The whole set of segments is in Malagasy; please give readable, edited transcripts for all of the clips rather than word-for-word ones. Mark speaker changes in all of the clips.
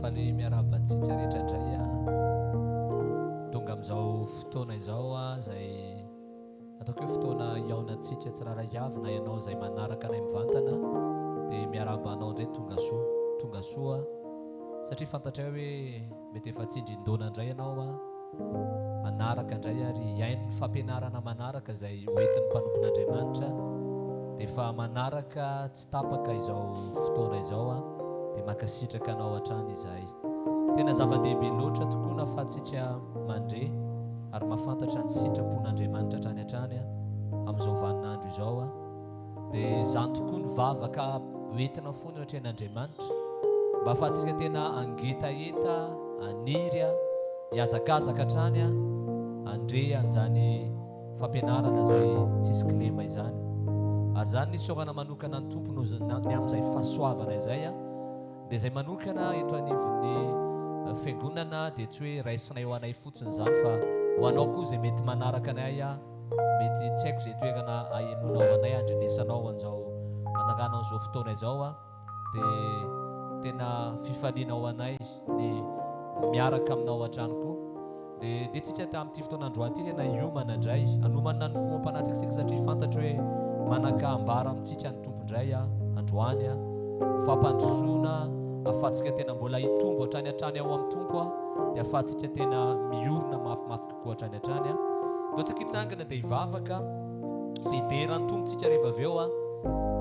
Speaker 1: Faly miarahaba antsika rehetra indray tonga amin'izao fotoana izao izay ataoko hoe fotoana hihaonantsika tsirairay avy na ianao izay manaraka anay mivantana dia miarahaba anao indray tonga soa, tonga soa satria fantatray hoe mety efa tsindrin-doana indray ianao hanaraka indray ary hihaino ny fampianarana manaraka izay hoentin'ny mpanompon'Andriamanitra dia efa manaraka tsy tapaka izao fotoana izao an, dia mankasitraka anao hatrany izahay. Tena zava-dehibe loatra tokoa nahafahantsika mandre ary mahafantatra ny sitrapon'Andriamanitra hatrany hatrany amin'izao vaninandro izao an. Dia izany tokoa ny vavaka hoentina foana eo atrehan'Andriamanitra mba hahafahantsika tena hangetaheta, haniry, hihazakazaka hatrany handre an'izany fampianarana izay tsisy kilema izany. Ary izany ny isaorana manokana ny Tompo noho ny amin'izay fahasoavana izay. Dia izay manokana eto anivon'ny fiangonana dia tsy hoe raisinay ho anay fotsiny izany fa ho anao koa izay mety manaraka anay, mety tsy haiko izay toerana ahenoanao anay, andrenesanao an'izao anarahanao an'izao fotoana izao. Dia tena fifaliana ho anay ny miaraka aminao hatrany koa. Dia ndeha tsika tamin'ity fotoana androany ity tena hiomana indray, hanomana ny fo am-panahintsika isika satria fantatro hoe manaka ambara amintsika ny Tompo indray androany ho fampandrosoana ahafahantsika tena mbola hitombo hatrany hatrany ao amin'ny Tompo dia ahafahantsika tena miorina mafimafy kokoa hatrany hatrany. Ndao tsika hitsangana dia hivavaka, dia hidera ny Tompo tsika rehefa avy eo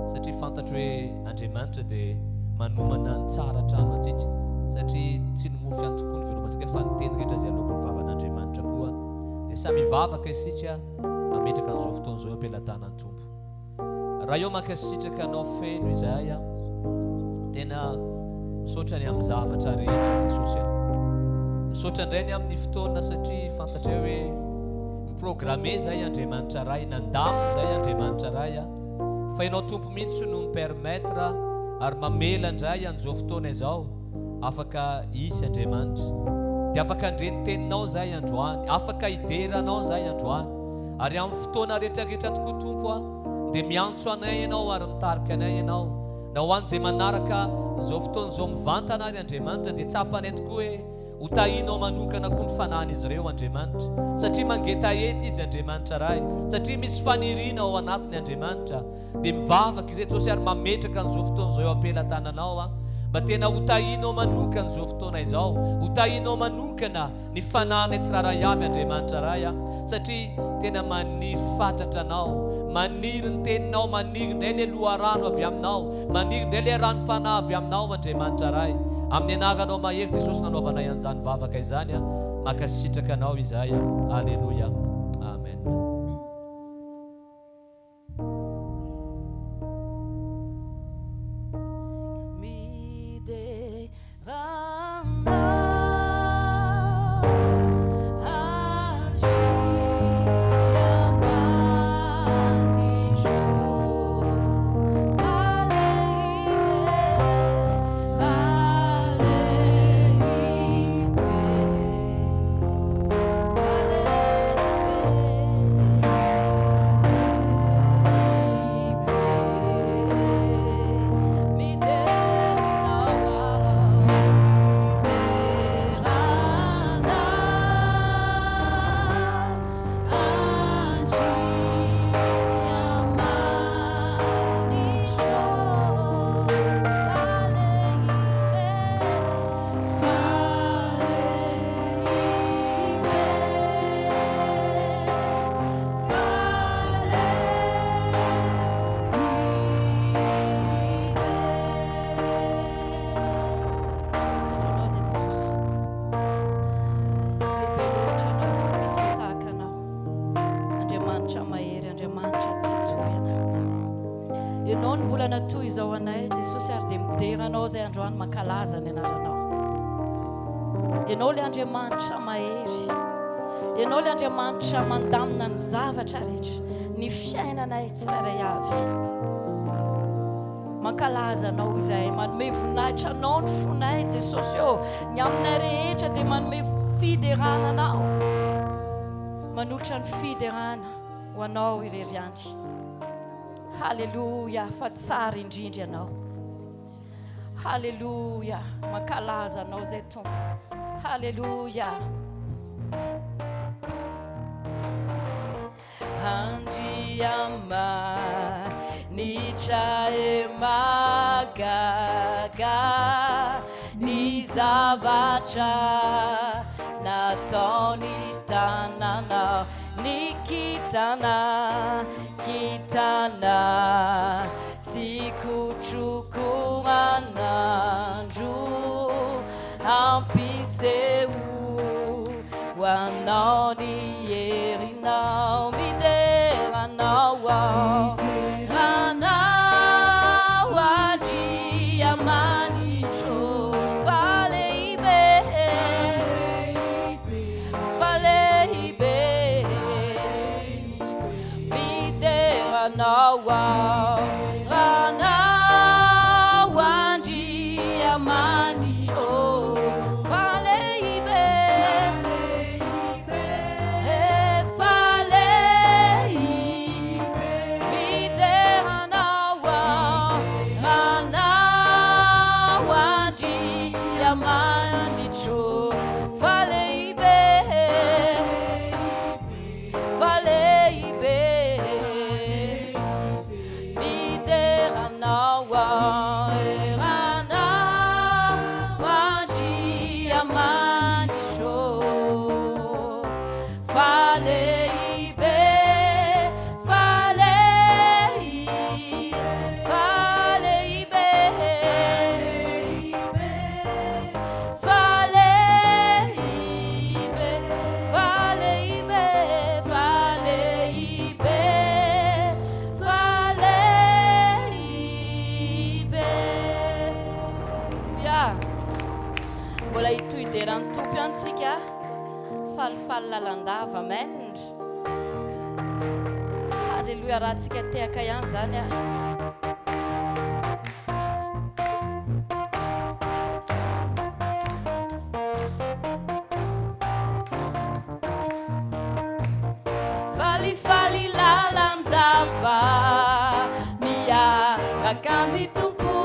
Speaker 1: satria fantatro hoe Andriamanitra dia manomana ny tsara hatrany ho antsika satria tsy ny mofo ihany tokoa no velomantsika fa ny teny rehetra izay aloaky ny vavan'Andriamanitra koa. Dia samy hivavaka isika hametraka an'izao fotoana izao eo am-pelatanan'ny Tompo. Ray ô mankasitraka anao feno izahay a. Tena misaotra ny amin'ny zavatra rehetra Jesosy a. Misaotra indray ny amin'ny fotoana satria fantatray hoe miprogramme izay Andriamanitra Ray, nandamina izay Andriamanitra Ray a. Fa ianao Tompo mihitsy no mi-permettre ary mamela indray an'izao fotoana izao afaka hisy Andriamanitra. Dia afaka handre ny teninao izahay androany, afaka hidera anao izahay androany. Ary amin'ny fotoana rehetrarehetra tokoa Tompo a, dia miantso anay Ianao ary mitarika anay Ianao. Na ho an'izay manaraka izao fotoana izao mivantana ary Andriamanitra dia tsapanay tokoa hoe ho tahinao manokana koa ny fanahin'izy ireo Andriamanitra. Satria mangetaheta izy Andriamanitra Ray, satria misy faniriana ao anatiny Andriamanitra. Dia mivavaka izay Jesosy ary mametraka an'izao fotoana izao eo am-pelatananao aho. Mba tena ho tahinao manokana izao fotoana izao. Ho tahinao manokana ny fanahinay tsirairay avy Andriamanitra Ray a, satria tena maniry fatratra Anao, maniry ny Teninao, maniry indray ilay loharano avy Aminao, maniry indray ilay ranom-panahy avy Aminao Andriamanitra Ray. Amin'ny Anaranao mahery Jesosy nanaovanay an'izany vavaka izany a, mankasitraka Anao izahay a. Aleloia. Amen.
Speaker 2: Misaotra Anao izay Jesosy. Lehibe loatra Ianao, tsy misy tahaka Anao. Andriamanitra mahery, Andriamanitra tsy toy Anao. Ianao no mbola natoy izao anay Jesosy ary dia midera Anao izay androany mankalaza ny anaranao. Ianao ilay Andriamanitra mahery. Ianao ilay Andriamanitra mandamina ny zavatra rehetra, ny fiainanay tsirairay avy. Mankalaza Anao izahay, manome voninahitra Anao ny fonay Jesosy ô. Ny aminay rehetra dia manome fiderana Anao. Manolotra ny fiderana ho Anao irery ihany. Haleloia, fa tsara indrindra Ianao. Haleloia! Mankalaza Anao zay Tompo. Haleloia! Andriamanitra e mahagaga ny zavatra nataony tananao ny kintana kintana sy kotrokoran'andro hampiseho ho anao ny herinao midera anao aho Ranao Andriamanitro fa lehibe fa lehibe Midera anao aho Ranao Andriamanitro fa lehibe Fa lehibe Midera anao aho Ranao Andriamanitro fa lehibe Fa lehibe Midera anao aho Eranao Andriamanitro Fa lehibe Fa lehibe Fa lehibe Fa lehibe, fa lehibe, fa lehibe, fa lehibe. Ya. Mbola hitohy deran'ny Tompo ihany tsika. Falifaly lalandava. Amen. Haleloia raha tsika tehaka ihany zany a. Falifaly lalandava miaraka amin'ny Tompo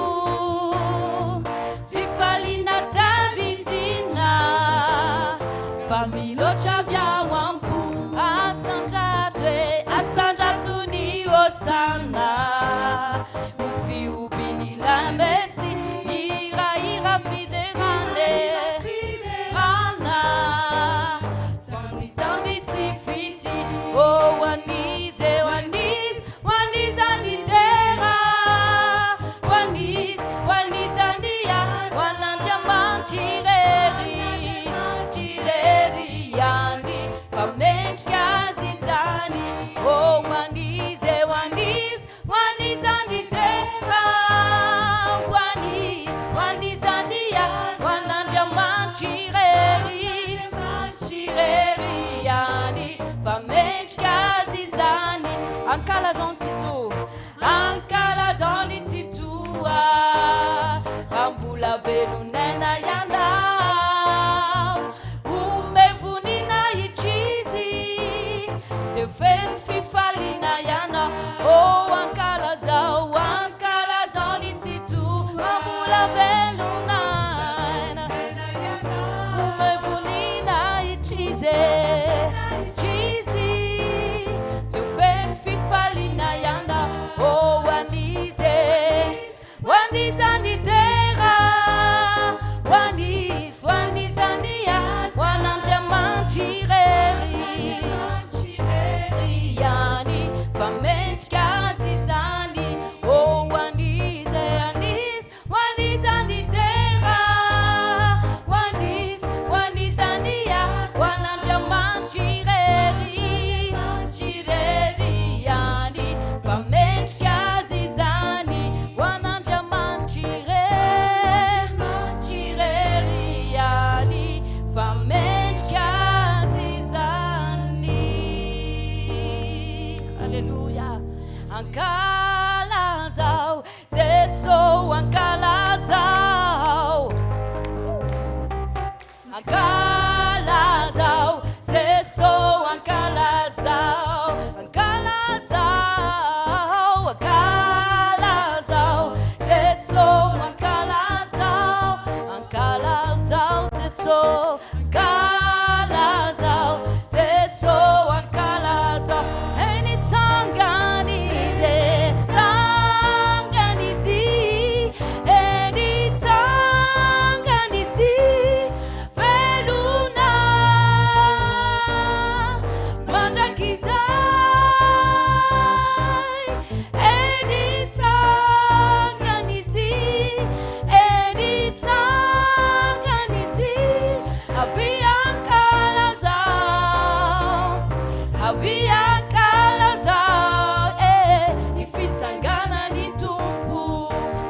Speaker 2: Fifaliana tsy avy indrindra fa miloatra avy ao am-po Asandrato e, asandrato ny Hosana Ho fihobin'ilay Mesia Hirahira fiderana e, Ana Fa mitamby sy fitia Ô ho an'iza e, ho an'iza Ho an'iza ny dera Ho an'iza, ho an'iza ny ady Ho an'Andriamanitra irery Irery ihany Fa mendrika Azy izany Ô ho an'iza e, ho an'iza Ho an'iza ny dera Ho an'iza, ho an'iza ny ady Ho an'Andriamanitra irery Irery ihany Fa mendrika Azy izany Ankalazao ny Tsitoha Ankalazao ny Tsitoha Raha mbola velon'aina ianao Omeo voninahitra Izy Dia feno fifaliana ianao Oh ankalazao, ankalazao ny Tsitoha Raha mbola velon'aina Omeo voninahitra Izy Izy Dia feno fifaliana ianao Oh ho an'iza e Ho an'iza ny dera? Jeso, ankalazao Jeso, ankalazao. Hey, nitsangana Izy, nitsangana Izy, hey, nitsangana Izy, velona mandrakizay. Hey, nitsangana Izy, hey, nitsangana Izy, avia ankalazao, avia ankalazao, eh, ny fitsanganan'ny Tompo.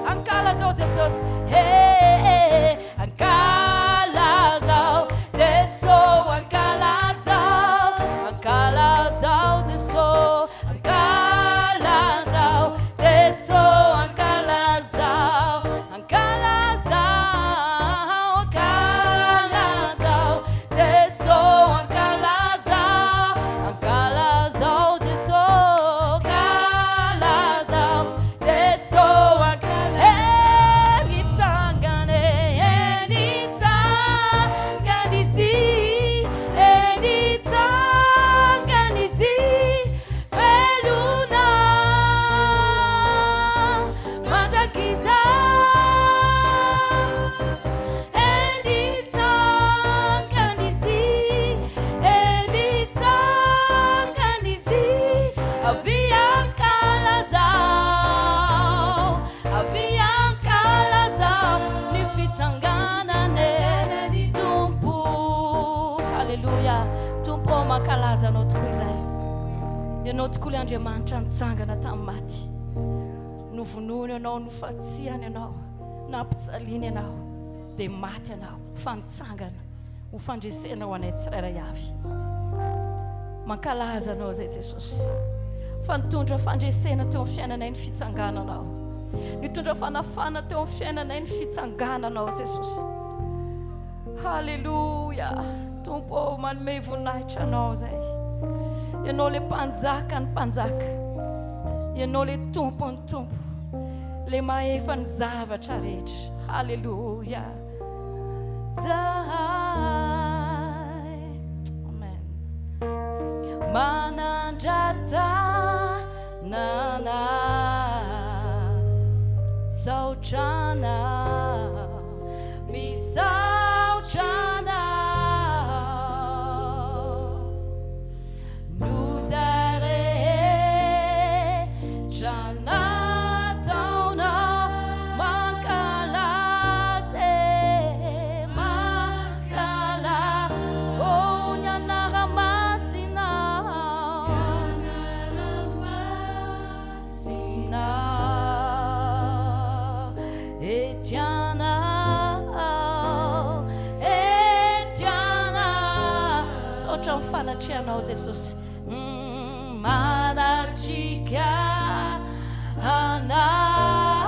Speaker 2: Ankalazao Jesosy, eh, ankalazao Jeso, ankalazao, ankalazao Jeso, ankalazao Jeso, ankalazao, ankalazao, ankalazao Jeso, ankalazao, ankalazao Jeso, ankalazao Jeso, eh, nitsangana, eh, nitsangana Izy, eh, nitsangana Izy, velona mandrakizay. Eh, nitsangana Izy, eh, nitsangana Izy, avia ankalazao, avia ankalazao ny fitsanganan'ny Tompo. Halleloia. Tompo ô, mankalaza Anao tokoa izahay. Ianao tokoa ilay Andriamanitra nitsangana tamin'ny maty. Novonoina Ianao, nofantsihana Ianao, nampijaliana Ianao, dia maty Ianao fa nitsangana ho fandresena ho anay tsirairay avy. Mankalaza Anao izay Jesosy fa nitondra fandresena teo amin'ny fiainanay ny fitsangananao. Nitondra fanafana teo amin'ny fiainanay ny fitsangananao Jesosy. Haleloia. Tompo ô, manome voninahitra Anao izay. Ianao le mpanjaka ny mpanjaka. Ianao le Tompo ny Tompo. Le mahefa ny zavatra rehetra. Haleloia. Zahay. Amen. Manandrata nana misaotra Anao, misaotra Anao. Noho izay rehetra nataonao, mankalaza e, mankalaza. Oh, ny anara-masinao, anara-masinao. Etiana, Etiana. Misaotra amin'ny fanatrehanao Jesosy. Manatrika anah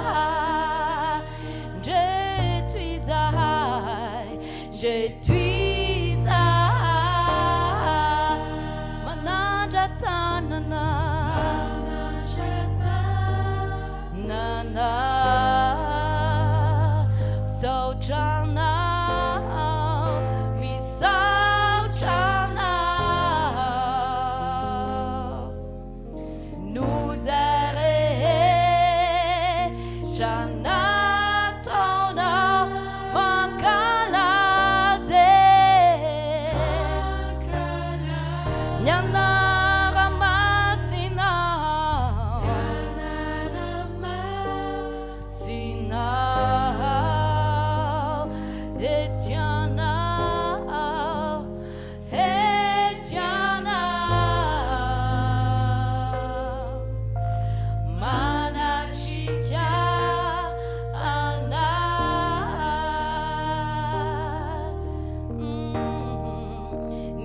Speaker 2: ndreto izahay, ndreto izahay. Manandra-tanana, manandra-tanana. Misaotra Anao, misaotra Anao. Noho izay rehetra nataonao, mankalaza e. Ny anara-masinao, sinao. Etiana, Etiana. Manatrika anah.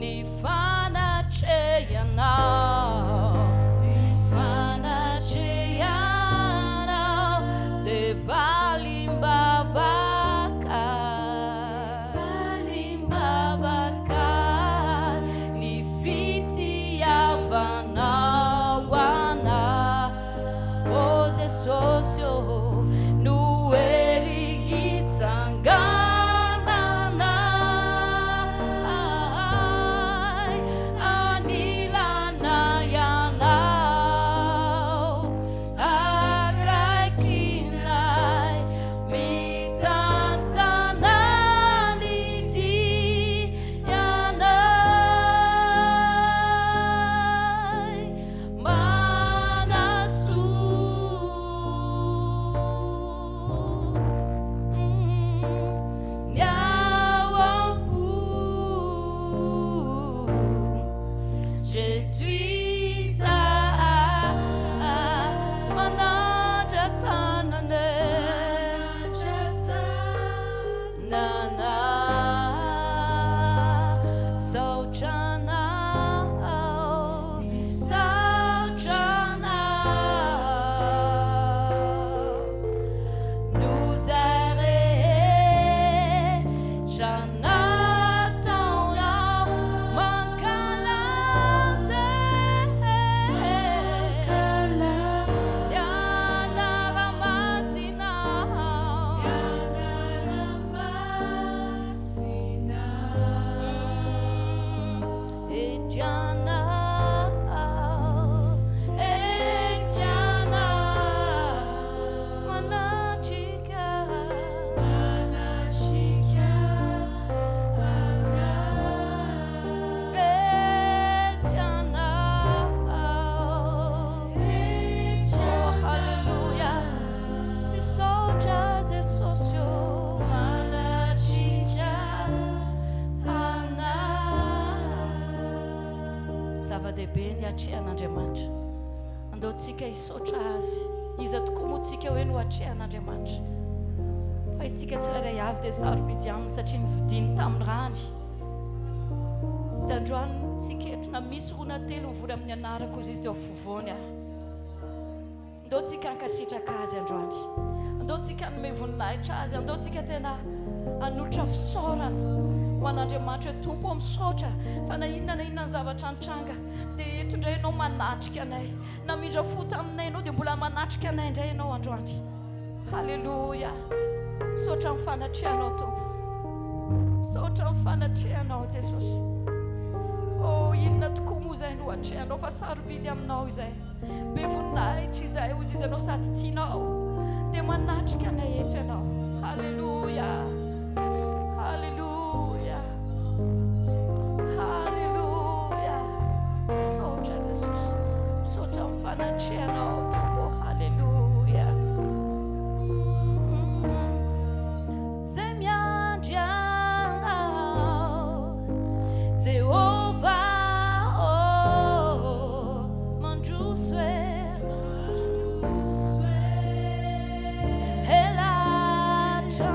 Speaker 2: Ny fanatrehanao, ny fanatrehanao de valim-bavaka. Zava-dehibe ny hatrehan'Andriamanitra. Andao tsika hisaotra Azy. Iza tokoa moa tsika hoe no hatrehan'Andriamanitra? Fa isika tsirairay avy dia sarobidy Aminy satria novidiany tamin'ny rany. Dia androany tsika eto na misy roa na telo mivory amin'ny anarako hozy Izy dia ao afovoany aho. Andao tsika hankasitraka Azy androany. Andao tsika hanome voninahitra Azy. Andao tsika tena hanolotra fisaorana ho an'Andriamanitra hoe Tompo ô misaotra fa na inona na inona ny zavatra nitranga dia eto indray Ianao manatrika anay. Namindra fo taminay Ianao dia mbola manatrika anay indray Ianao androany. Haleloia. Misaotra amin'ny fanatrehanao Tompo. Misaotra amin'ny fanatrehanao Jesosy. Oh, inona tokoa moa izay no atrehanao fa sarobidy aminao izay. Be voninahitra izahay hozy izy ianao sady tianao dia manatrika anay eto ianao. Haleloia. Haleloia. Haleloia. Misaotra Jesosy. Misaotra amin'ny fanatrehanao Tompo. Haleloia. Zay miandry Anao, Jehovah ô, mandroso e, Elatrano,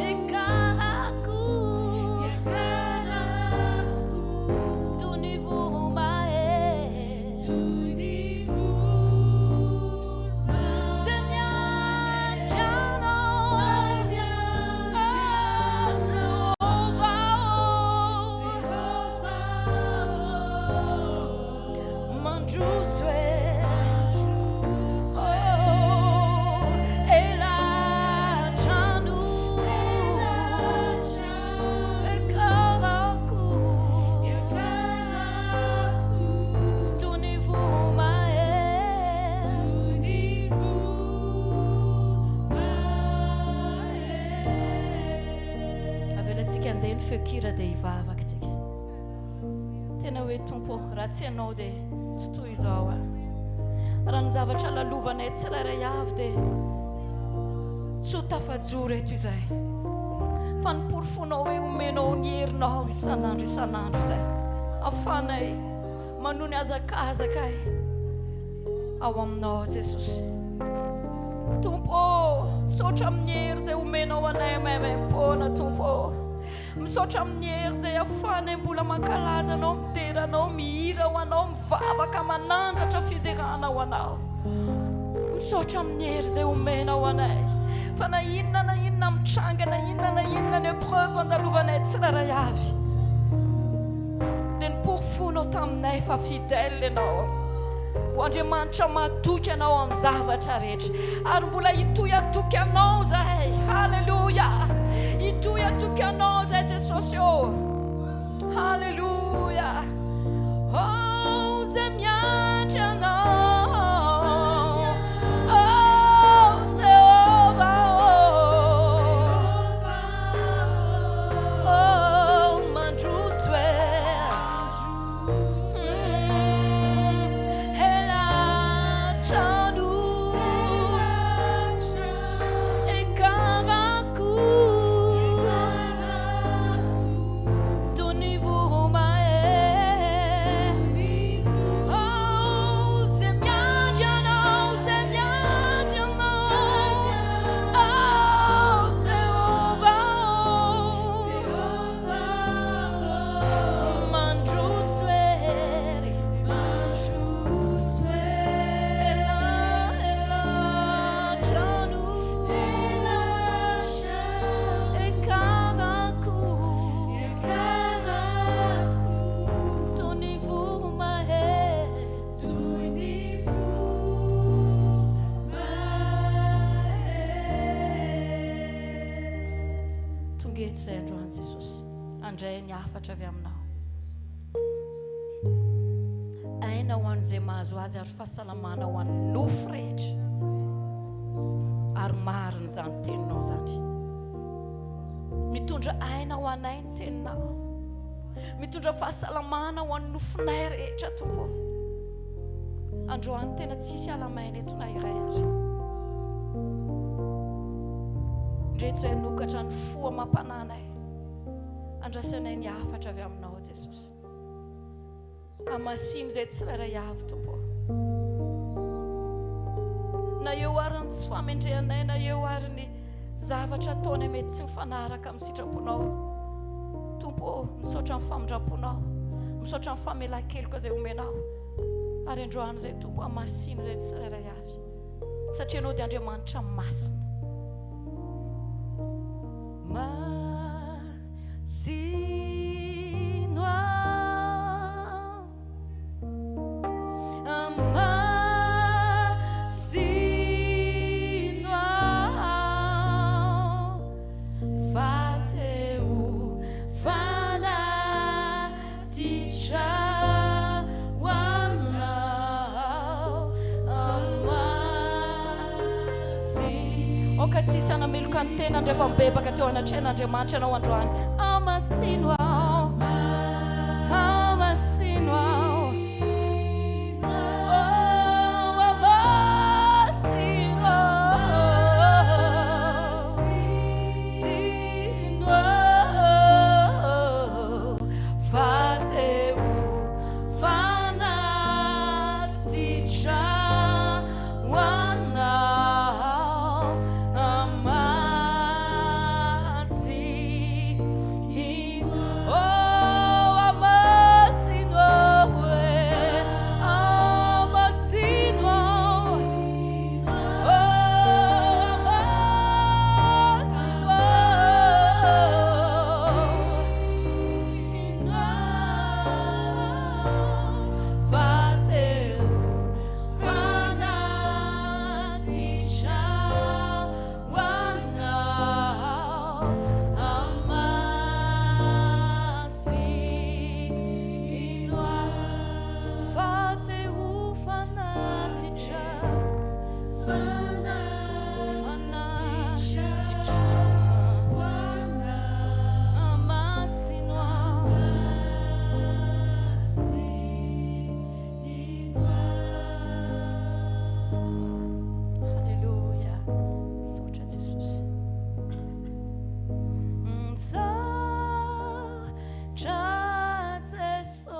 Speaker 2: Ikarako, Toy ny voromahery. Toy ny voromahery. Toy ny voromahery. Avelantsika handeha ny feon-kira dia hivavaka isika. Tena hoe Tompo ô, raha tsy Ianao dia tsy toy izao aho. Raha ny zavatra lalovanay tsirairay avy dia tsy ho tafajoro eto izahay. Fa ny porofonao hoe omenao ny herinao isan'andro isan'andro izay ahafahanay manohy ny hazakazaka ao aminao Jesosy. Tompo ô, misaotra amin'ny hery izay omenao anay maimaimpoana Tompo ô. Misaotra amin'ny hery izay ahafahanay mbola mankalaza Anao, midera Anao, mihira ho Anao, mivavaka, manandratra fiderana ho Anao. Misaotra amin'ny hery izay omenao anay. Fa na inona na inona mitranga, na inona na inona ny épreuve andalovanay tsirairay avy, dia niporofoinao taminay fa fidèle Ianao. Ho Andriamanitra matoky Anao amin'ny zavatra rehetra. Ary mbola hitohy hatoky Anao izahay. Haleloia! Hitohy hatoky Anao izahay Jesosy ô. Haleloia! Oh, izay miandry Anao. Oh, Jehovah oh. Oh, mandroso e. Mandroso hery, mandroso hery. Ela, ela trano, ela trano. Ekarako, ekarako. Toy ny voromahery, toy ny voromahery. Tonga eto izay androany Jesosy. Handray ny hafatra avy aminao. Aina ho an'izay mahazo azy ary fahasalamana ho an'ny nofo rehetra. Ary marina izany teninao izany. Mitondra aina ho anay ny teninao. Mitondra fahasalamana ho an'ny nofonay rehetra, Tompo. Androany tena tsisy ala-maina eto na iray ary. Ndreto izay hanokatra ny fo amam-panahinay. Andrasanay ny hafatra avy aminao. Jesosy. Hamasino izay tsirairay avy, Tompo ô. Na eo ary ny tsy fahamendrehanay, na eo ary ny zavatra ataonay mety tsy mifanaraka amin'ny sitraponao. Tompo ô, misaotra ny famindram-ponao, misaotra ny famelan-keloka izay omenao. Ary androany izay, Tompo, hamasino izay tsirairay avy. Satria Ianao dia Andriamanitra masina. Masino aho, masino aho, fa te ho fanatitra ho anao. Aoka tsy hisy hanameloka ny tenany rehefa mibebaka teo anatrehan'Andriamanitra ianao androany. Hamasino aho, hamasino aho, oh, hamasino aho, hamasino aho, fa te ho fanatitra ho anao Hamasino oh Hamasino e Hamasino oh Hamasino Fa te ho Fanatitra ho anao Hamasino aho fa te ho fanatitra Fanatitra ho anao Hamasino aho Haleloia. Misaotra Jesosy. Misaotra Jesosy.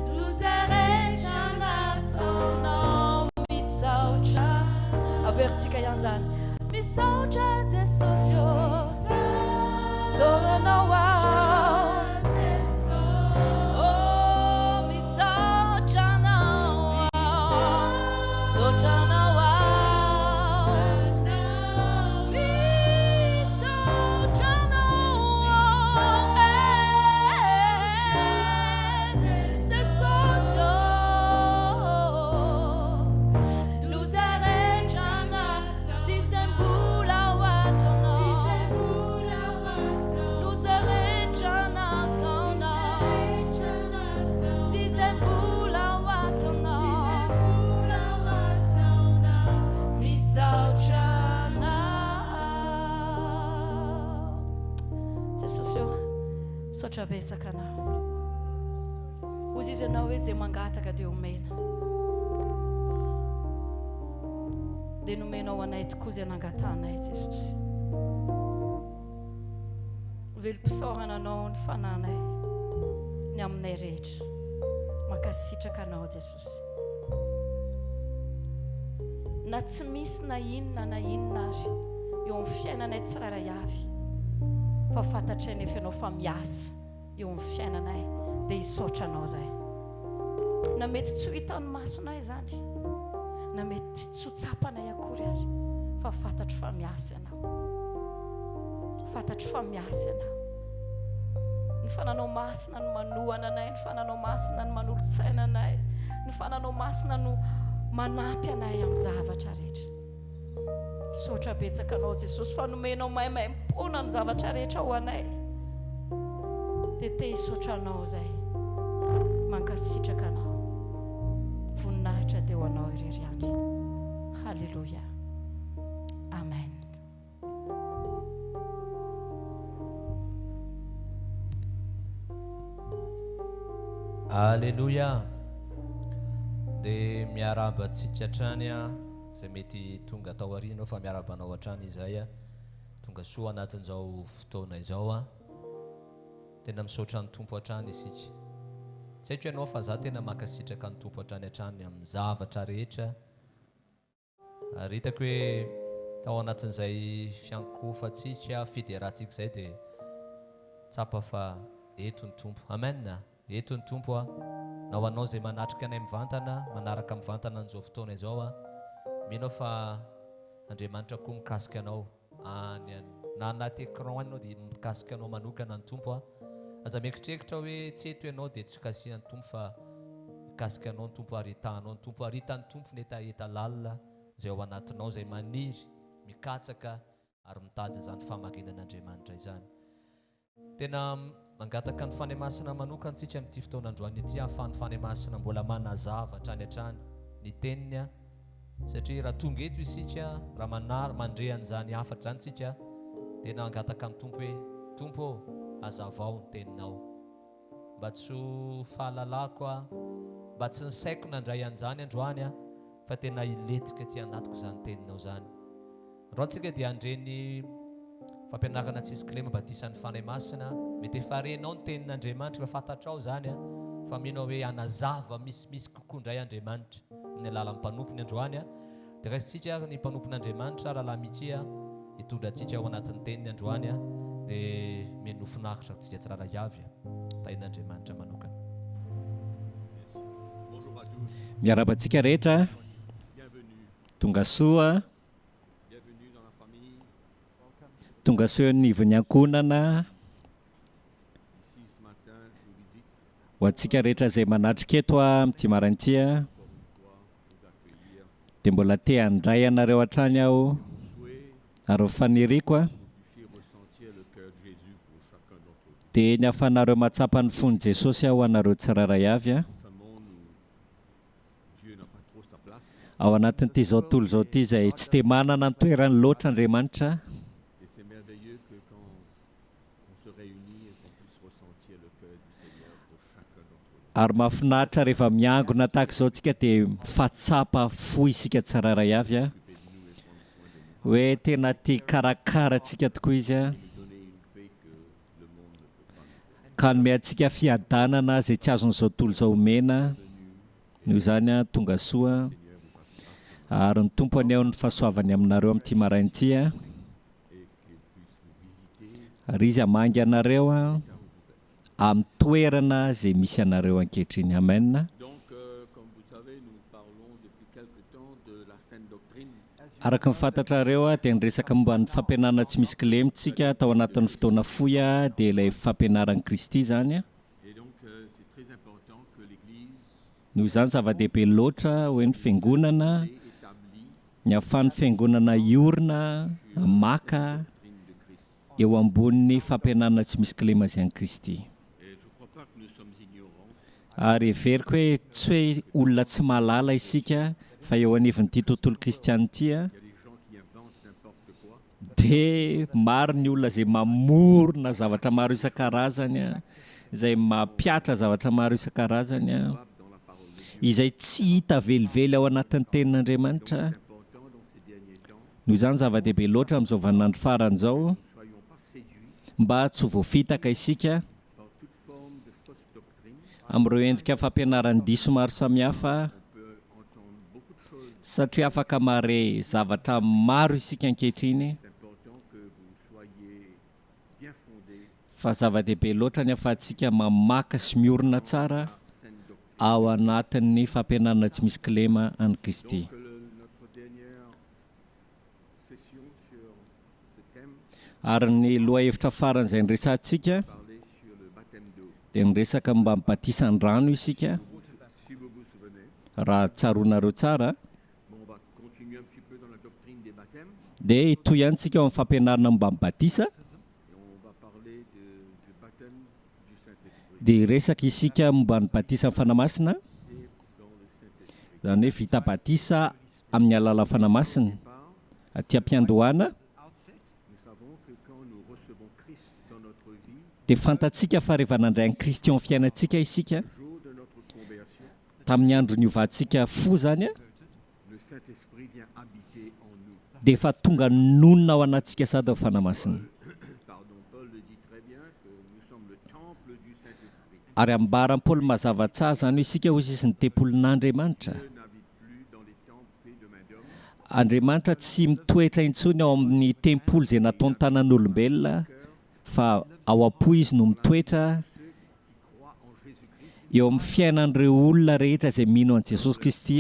Speaker 2: Misaotra Anao. Misaotra Anao. Averintsika ihany izany. Misaotra Jesosy ô, Zoranao aho. Oh, misaotra Anao aho, misaotra Anao aho. Misaotra Anao aho, Jesosy ô. Loza rehetra sy izay mbola ho ataonao. Loza rehetra nataonao sy izay mbola ho ataonao. Misaotra Anao. Jesosy ô, misaotra betsaka Anao. Hozy izy Ianao hoe izay mangataka dia omena. Dia nomenao anay tokoa izay nangatahanay Jesosy. Velom-pisaorana Anao ny fananay, ny aminay rehetra. Mankasitraka Anao Jesosy. Na tsy misy na inona na inona ary eo amin'ny fiainanay tsirairay avy, fa fantatray nefa Ianao fa miasa eo amin'ny fiainanay, dia hisaotra Anao izahay. Na mety tsy ho hitan'ny masonay izany, na mety tsy ho tsapanay akory ary, fa fantatro fa miasa Ianao. Fantatro fa miasa Ianao. Ny fananao masina no manohana anay, ny fananao masina no manolo-tsaina anay, ny fananao masina no manampy anay amin'ny zavatra rehetra. Misaotra betsaka anao Jesosy fa nomenao maimaimpoana ny zavatra rehetra ho anay. Dia te hisaotra anao izay. Mankasitraka anao. Voninahitra dia ho anao irery ihany. Haleloia. Amen.
Speaker 1: Aleloia! Dia miarahaba antsika hatrany izay mety tonga tao aoriana eo fa miarahaba anao hatrany izay tonga soa anatin'izao fotoana izao. Tena misaotra ny Tompo hatrany isika. Tsy haiko ianao fa za tena mankasitraka ny Tompo hatrany hatrany amin'ny zavatra rehetra. Ary hitako hoe tao anatin'izay fiankohofantsika, fiderantsika izay dia tsapa fa eto ny Tompo. Amen! Eto ny Tompo a! Na ho anao izay manatrika anay mivantana, manaraka mivantana an'izao fotoana izao a, mino aho fa Andriamanitra koa mikasika anao any any. Na anaty écran any ianao dia mikasika anao manokana ny Tompo a. Aza mieritreritra hoe tsy eto ianao dia tsy kasihan'ny Tompo fa mikasika anao ny Tompo ary hitahanao ny Tompo ary hitan'ny Tompo ny hetaheta lalina izay ao anatinao izay maniry, mikatsaka ary mitady izany fahamarinan'Andriamanitra izany. Tena mangataka ny Fanahy Masina manokana isika amin'ity fotoana androany ity ahafahan'ny Fanahy Masina mbola manazava hatrany hatrany ny Teniny satria raha tonga eto isika, raha manary, mandre an'izany hafatra izany isika, tena hangataka amin'ny Tompo hoe, Tompo ô, hazavao ny Teninao. Mba tsy ho fahalalako aho, mba tsy ny saiko nandray an'izany androany aho, fa tena hilentika aty anatiko izany Teninao izany. Androany tsika dia handre ny fampianarana tsisy kilema batisan'ny Fanahy Masina. Mety efa renao ny tenin'Andriamanitra, efa fantatrao izany a, fa mino aho hoe hanazava misimisy kokoa indray Andriamanitra amin'ny alalan'ny mpanompony androany a. Dia raisintsika ary ny mpanompon'Andriamanitra, Rahalahy Mickey a, hitondra antsika ao anatin'ny teniny androany a. Dia mino ho finaritra antsika tsirairay avy a. Tahin'Andriamanitra manokana.
Speaker 3: Miarahaba antsika rehetra, tongasoa. Tonga soa eo anivon'ny ankohonana ho antsika rehetra izay manatrika eto amin'ity maraina ity dia mbola te handray anareo hatrany aho ary ny faniriako dia ny hahafahanareo mahatsapa ny fon'i Jesosy aho ho anareo tsirairay avy. Ao anatin'ity izao tontolo izao ity izay tsy dia manana ny toerany loatra Andriamanitra, ary mahafinaritra rehefa miangona tahaka izao tsika dia mifatsapa fo isika tsirairay avy a, hoe tena tia hikarakara antsika tokoa Izy a. Ka hanome antsika fiadanana izay tsy azon'izao tontolo izao omena. Noho izany, tonga soa. Ary ny Tompo haneho ny fahasoavany aminareo amin'ity maraina ity. Ary Izy hamangy anareo amin'ny toerana izay misy anareo ankehitriny. Amen. Araka ny fantatrareo dia niresaka momba ny fampianarana tsy misy kilema isika tao anatin'ny fotoana fohy dia ilay fampianaran'i Kristy izany. Noho izany zava-dehibe loatra hoe ny fiangonana, ny ahafahan'ny fiangonana hiorina, maka eo ambonin'ny fampianarana tsy misy kilema izay an'i Kristy. Ary heveriko hoe tsy hoe olona tsy mahalala isika fa eo anivon'ity tontolo kristiana ity dia maro ny olona izay mamorona zavatra maro isan-karazany, izay mampihatra zavatra maro isan-karazany, izay tsy hita velively ao anatin'ny tenin'Andriamanitra. Noho izany zava-dehibe loatra amin'izao vaninandro farany izao mba tsy ho voafitaka isika amin'ireo endrika fampianaran-diso maro samihafa, satria afaka mahare zavatra maro isika ankehitriny, fa zava-dehibe loatra ny ahafahantsika mamaka sy miorina tsara ao anatin'ny fampianarana tsy misy kilema an'i Kristy. Ary ny lohahevitra farany izay niresahantsika dia niresaka momba ny batisan-drano isika, raha tsaroanareo tsara, dia hitohy ihany tsika ao amin'ny fampianarana momba ny batisa, dia hiresaka isika momba ny batisan'ny Fanahy Masina, izany hoe vita batisa amin'ny alalan'ny Fanahy Masina. Aty am-piandohana dia fantatsika fa rehefa nandray an'i Kristy eo amin'ny fiainantsika isika, Tamin'ny andro niovantsika fo izany dia efa tonga nonina ao anatintsika sady ny Fanahy Masina. Ary ambaran'i Paoly mazava tsara izany hoe isika hoy izy ny tempolin'Andriamanitra. Andriamanitra tsy mitoetra intsony ao amin'ny tempoly izay nataony tanan'olombelona fa ao am-po izy no mitoetra eo amin'ny fiainan'ireo olona rehetra izay mino an'i Jesosy Kristy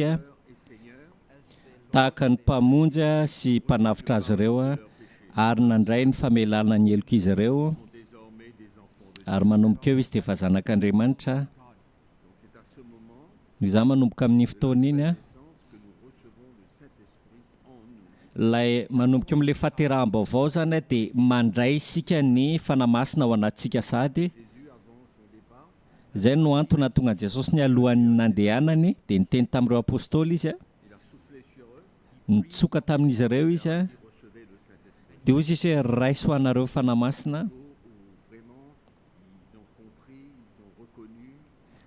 Speaker 3: tahaka ny Mpamonjy sy Mpanavotra azy ireo ary nandray ny famelana ny helok'izy ireo ary manomboka eo izy dia efa zanak'Andriamanitra. Noho izany manomboka amin'iny fotoana iny, ilay manomboka eo amin'ilay fahateraham-baovao izany dia mandray isika ny Fanahy Masina ao anatintsika sahady. Izay no antony nahatonga an'i Jesosy nialohan'ny nandehanany dia niteny tamin'ireo apostoly izy, nitsoka tamin'izy ireo izy, dia hoy izy hoe raiso ho anareo ny Fanahy Masina.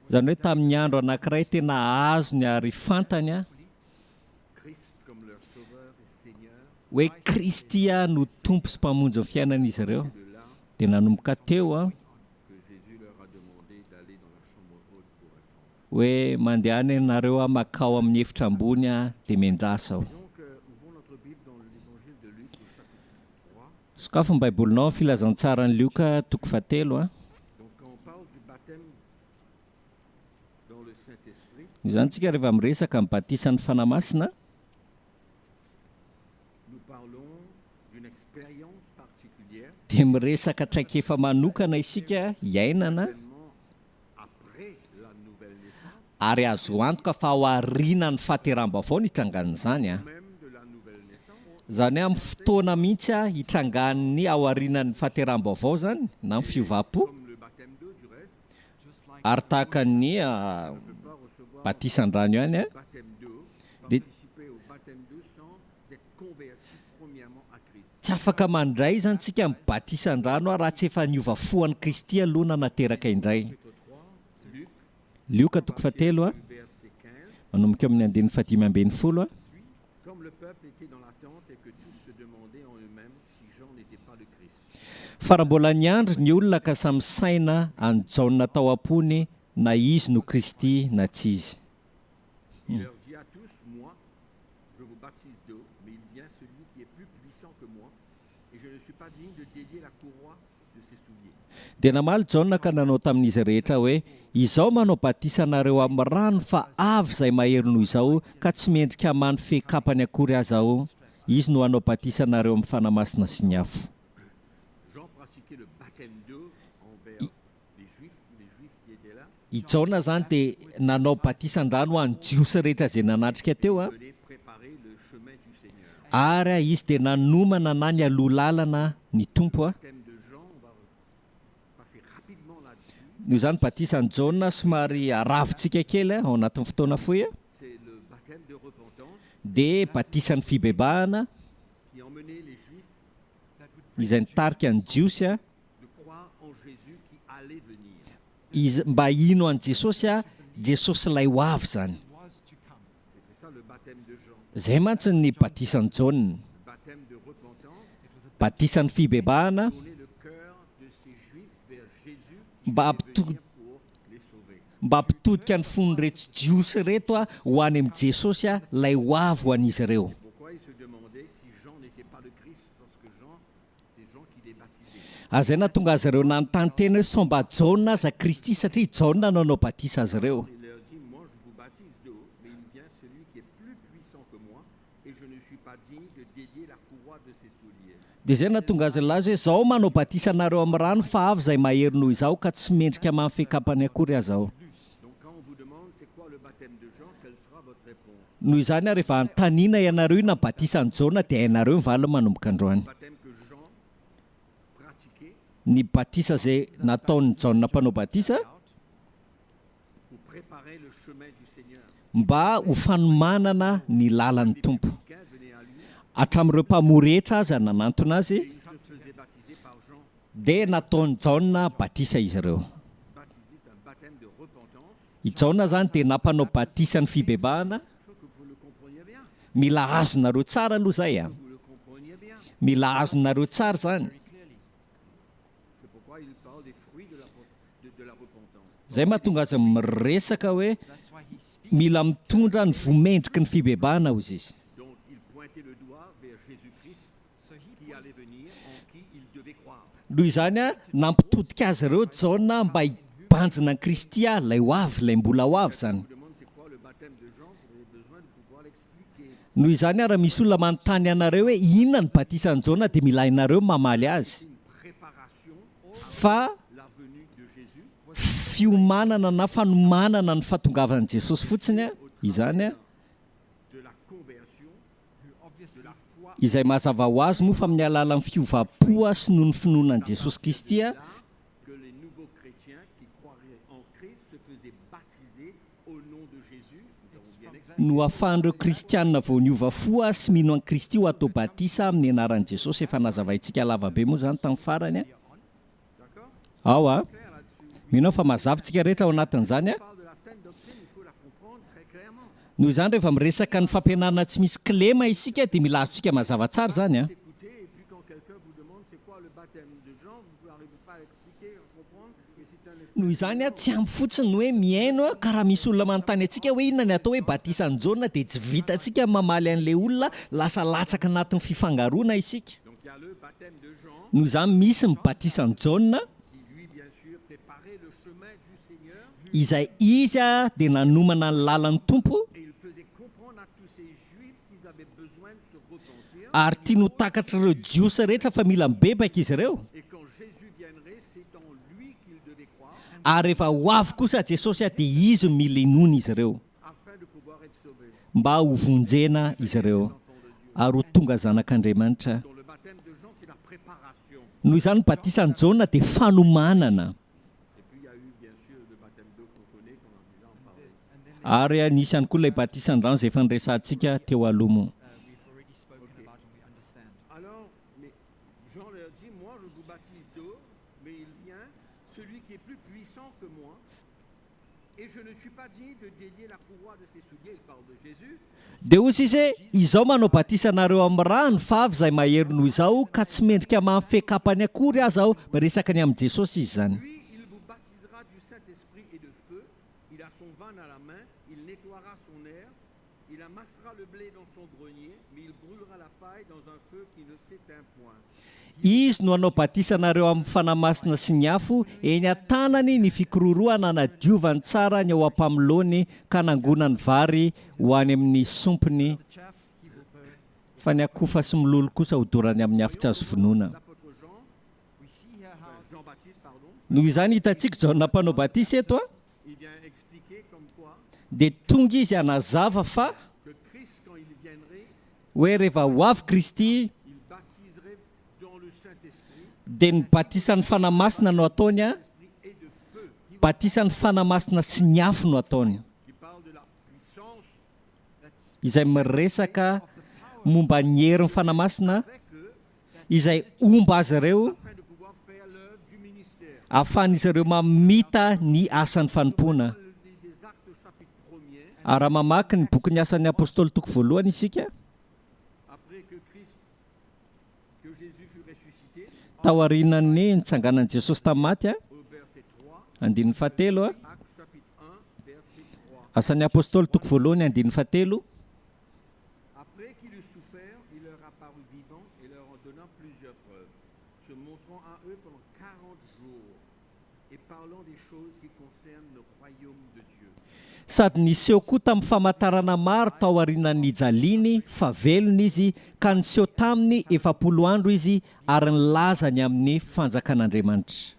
Speaker 3: Izany hoe tamin'ny andro anankiray tena azony ary fantany hoe Kristy no Tompo sy Mpamonjy ny fiainan'izy ireo. Dia nanomboka teo hoe mandehana ianareo makao amin'ny efitra ambony dia miandrasa ao. Sokafy ny Baibolinao amin'ny Filazantsaran'i Lioka toko fahatelo. Izany tsika rehefa miresaka ny batisan'ny Fanahy Masina dia miresaka traikefa manokana isika iainana ary azo antoka fa ao aorianan'ny fahateraham-baovao no hitrangan'izany an. Izany hoe amin'ny fotoana mihitsy hitrangan'ny ao aorianan'ny fahateraham-baovao izany na ny fiovam-po ary tahaka ny batisan-drano ihany dia Tsy afaka mandray izany tsika ny batisan-drano raha tsy efa niova fo an'i Kristy aloha na nateraka indray. Lioka toko fahatelo, manomboka eo amin'ny andininy fahadimy ambin'ny folo. Fa raha mbola niandry ny olona ka samy saina an'i Jaona tao am-pony na izy no Kristy na tsy izy.
Speaker 4: Je vous baptise d'eau, mais il vient celui qui est plus puissant que moi, et je ne suis pas digne de délier la courroie de ses souliers.
Speaker 3: Dia namaly Jaona ka nanao tamin'izy rehetra hoe, Izaho manao batisa anareo amin'ny rano, fa avy izay mahery noho izaho, ka tsy mendrika hamaha ny fehi-kapany akory aza aho. Izy no hanao batisa anareo amin'ny Fanahy Masina sy ny afo.
Speaker 4: Jean pratiquait le baptême d'eau envers
Speaker 3: I Jaona izany dia nanao batisan-drano ho an'ny Jiosy rehetra izay nanatrika teo, ary izy dia nanomana na nialoha lalana ny Tompo. Noho izany batisan'i Jaona somary aravintsika kely ao anatin'ny fotoana fohy dia batisan'ny fibebahana izay nitarika ny Jiosy Izy mba hino an'i Jesosy a, Jesosy ilay ho avy izany. Izay mantsy ny batisan'i Jaona. Batisan'ny fibebahana mba mba hampitodika ny fon'ireto Jiosy ireto ho any amin'i Jesosy ilay ho avy ho an'izy ireo. Ary izay nahatonga azy ireo nanontany tena hoe sao mba Jaona aza Kristy satria i Jaona no nanao batisa azy ireo. Dia izay nahatonga azy nilaza hoe izaho manao batisa anareo amin'ny rano fa avy izay mahery noho izaho ka tsy mendrika maha fekapany akory aza aho. Noho izany ary rehefa anontaniana ianareo inona ny batisan'i Jaona dia hainareo ny valiny manomboka androany. Ny batisa izay nataon'i Jaona mpanao batisa mba ho fanomanana ny lalan'ny Tompo. Hatramin'ireo mpamory hetra aza nanantona azy dia nataon'i Jaona batisa izy ireo. I Jaona izany dia nampanao batisa ny fibebahana. Mila azonareo tsara aloha izay a! Mila azonareo tsara izany. Izay mahatonga azy miresaka hoe mila mitondra ny voa mendriky ny fibebahana hozy izy. Noho izany, nampitodika azy ireo Jaona mba hibanjina an'i Kristy, ilay ho avy, ilay mbola ho avy izany. Noho izany, raha misy olona manontany anareo hoe inona ny batisan'i Jaona dia mila hainareo ny mamaly azy fa fiomanana na fanomanana ny fahatongavan'i Jesosy fotsiny izany. Izay mazava ho azy moa fa amin'ny alalan'ny fiovam-po sy noho ny finoana an'i Jesosy Kristy, no ahafahan'ireo kristiana vao niova fo sy mino an'i Kristy ho atao batisa amin'ny anaran'i Jesosy, efa nazavaintsika lava be moa izany tamin'ny farany. Ao a! Mino aho fa mazava tsika rehetra ao anatin'izany a! Noho izany rehefa miresaka ny fampianarana tsy misy kilema isika dia mila azontsika mazava tsara izany a! Noho izany a, tsy ampy fotsiny ny hoe mihaino a, ka raha misy olona manontany antsika hoe inona ny atao hoe batisan'i Jaona dia tsy vitantsika ny mamaly an'ilay olona, lasa latsaka anatin'ny fifangaroana isika. Noho izany misy ny batisan'i Jaona, izay izy dia nanomana ny lalan'ny Tompo, ary tiany ho takatr'ireo Jiosy rehetra fa mila mibebaka izy ireo, ary rehefa ho avy kosa Jesosy dia Izy no mila inoana izy ireo, mba ho vonjena izy ireo, ary ho tonga zanak'Andriamanitra. Noho izany ny batisan'i Jaona dia fanomanana. Ary nisy ihany koa ilay batisan-drano izay efa niresahantsika teo aloha moa. Dia hoy izy hoe, Izao manao batisa anareo amin'ny rano, fa avy izay mahery noho izaho, ka tsy mendrika mahafehy kapany akory aza aho. Miresaka ny amin'i Jesosy izy izany. Izy no hanao batisa anareo amin'ny Fanahy Masina sy ny afo, eny an-tanany ny fikororohana hanadiovany tsara ny ao am-pamoloany ka hanangonany vary ho any amin'ny sompiny, fa ny akofa sy mololo kosa hodorany amin'ny afo tsy azo vonoina. Noho izany, hitantsika Jaona Mpanao Batisa eto, dia tonga izy hanazava fa hoe rehefa ho avy Kristy dia ny batisan'ny Fanahy Masina no ataony, batisan'ny Fanahy Masina sy ny afo no ataony, izay miresaka momba ny herin'ny Fanahy Masina izay homba azy ireo ahafahan'izy ireo mamita ny asan'ny fanompoana. Ary raha mamaky ny bokin'ny Asan'ny Apostoly toko voalohany isika, taorian'ny nitsanganan'i Jesosy tamin'ny maty, andininy fahatelo, Asan'ny Apostoly toko voalohany andininy fahatelo,
Speaker 4: Après qu'il eut souffert, il leur apparut vivant et leur en donna plusieurs preuves, se montrant à eux pendant 40 jours et parlant des choses qui concernent le royaume de Dieu.
Speaker 3: Sady niseho koa tamin'ny famantarana maro tao aorianan'ny nijaliany fa velona izy, ka niseho taminy 40 andro izy ary nilaza ny amin'ny fanjakan'Andriamanitra.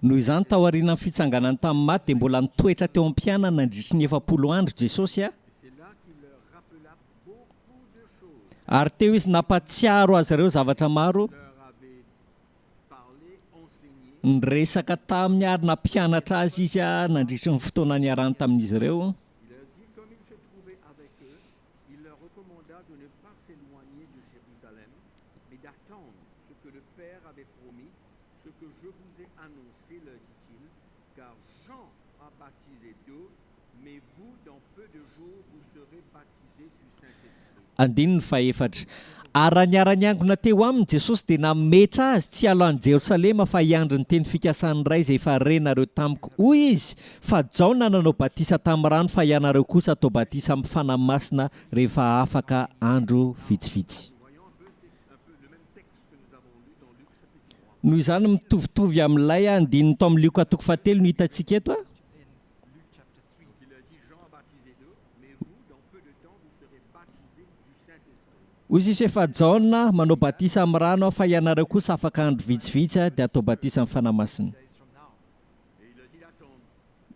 Speaker 3: Noho izany, taorianan'ny fitsanganany tamin'ny maty, dia mbola nitoetra teo amin'ny mpianany nandritry ny 40 andro Jesosy, ary teo Izy nampahatsiaro azy ireo zavatra maro, niresaka taminy ary nampianatra azy Izy nandritry ny fotoana niarahany tamin'izy ireo.
Speaker 4: Ce que je vous ai annoncé, leur dit-il.
Speaker 3: Andininy fahefatra. Ary raha niara-niangona teo aminy Jesosy dia nametra azy tsy hiala any Jerosalema fa hiandry ny teny fikasan'ny Ray izay efa renareo tamiko. Hoy Izy, Fa Jaona nanao batisa tamin'ny rano fa ianareo kosa hatao batisa amin'ny Fanahy Masina rehefa afaka andro vitsivitsy. Noho izany mitovitovy amin'ilay andininy tao amin'ny Lioka toko fahatelo no hitantsika eto. Hoy Jesosy hoe, Fa Jaona manao batisa amin'ny rano aho, fa ianareo kosa afaka andro vitsivitsy dia hatao batisa amin'ny Fanahy Masina.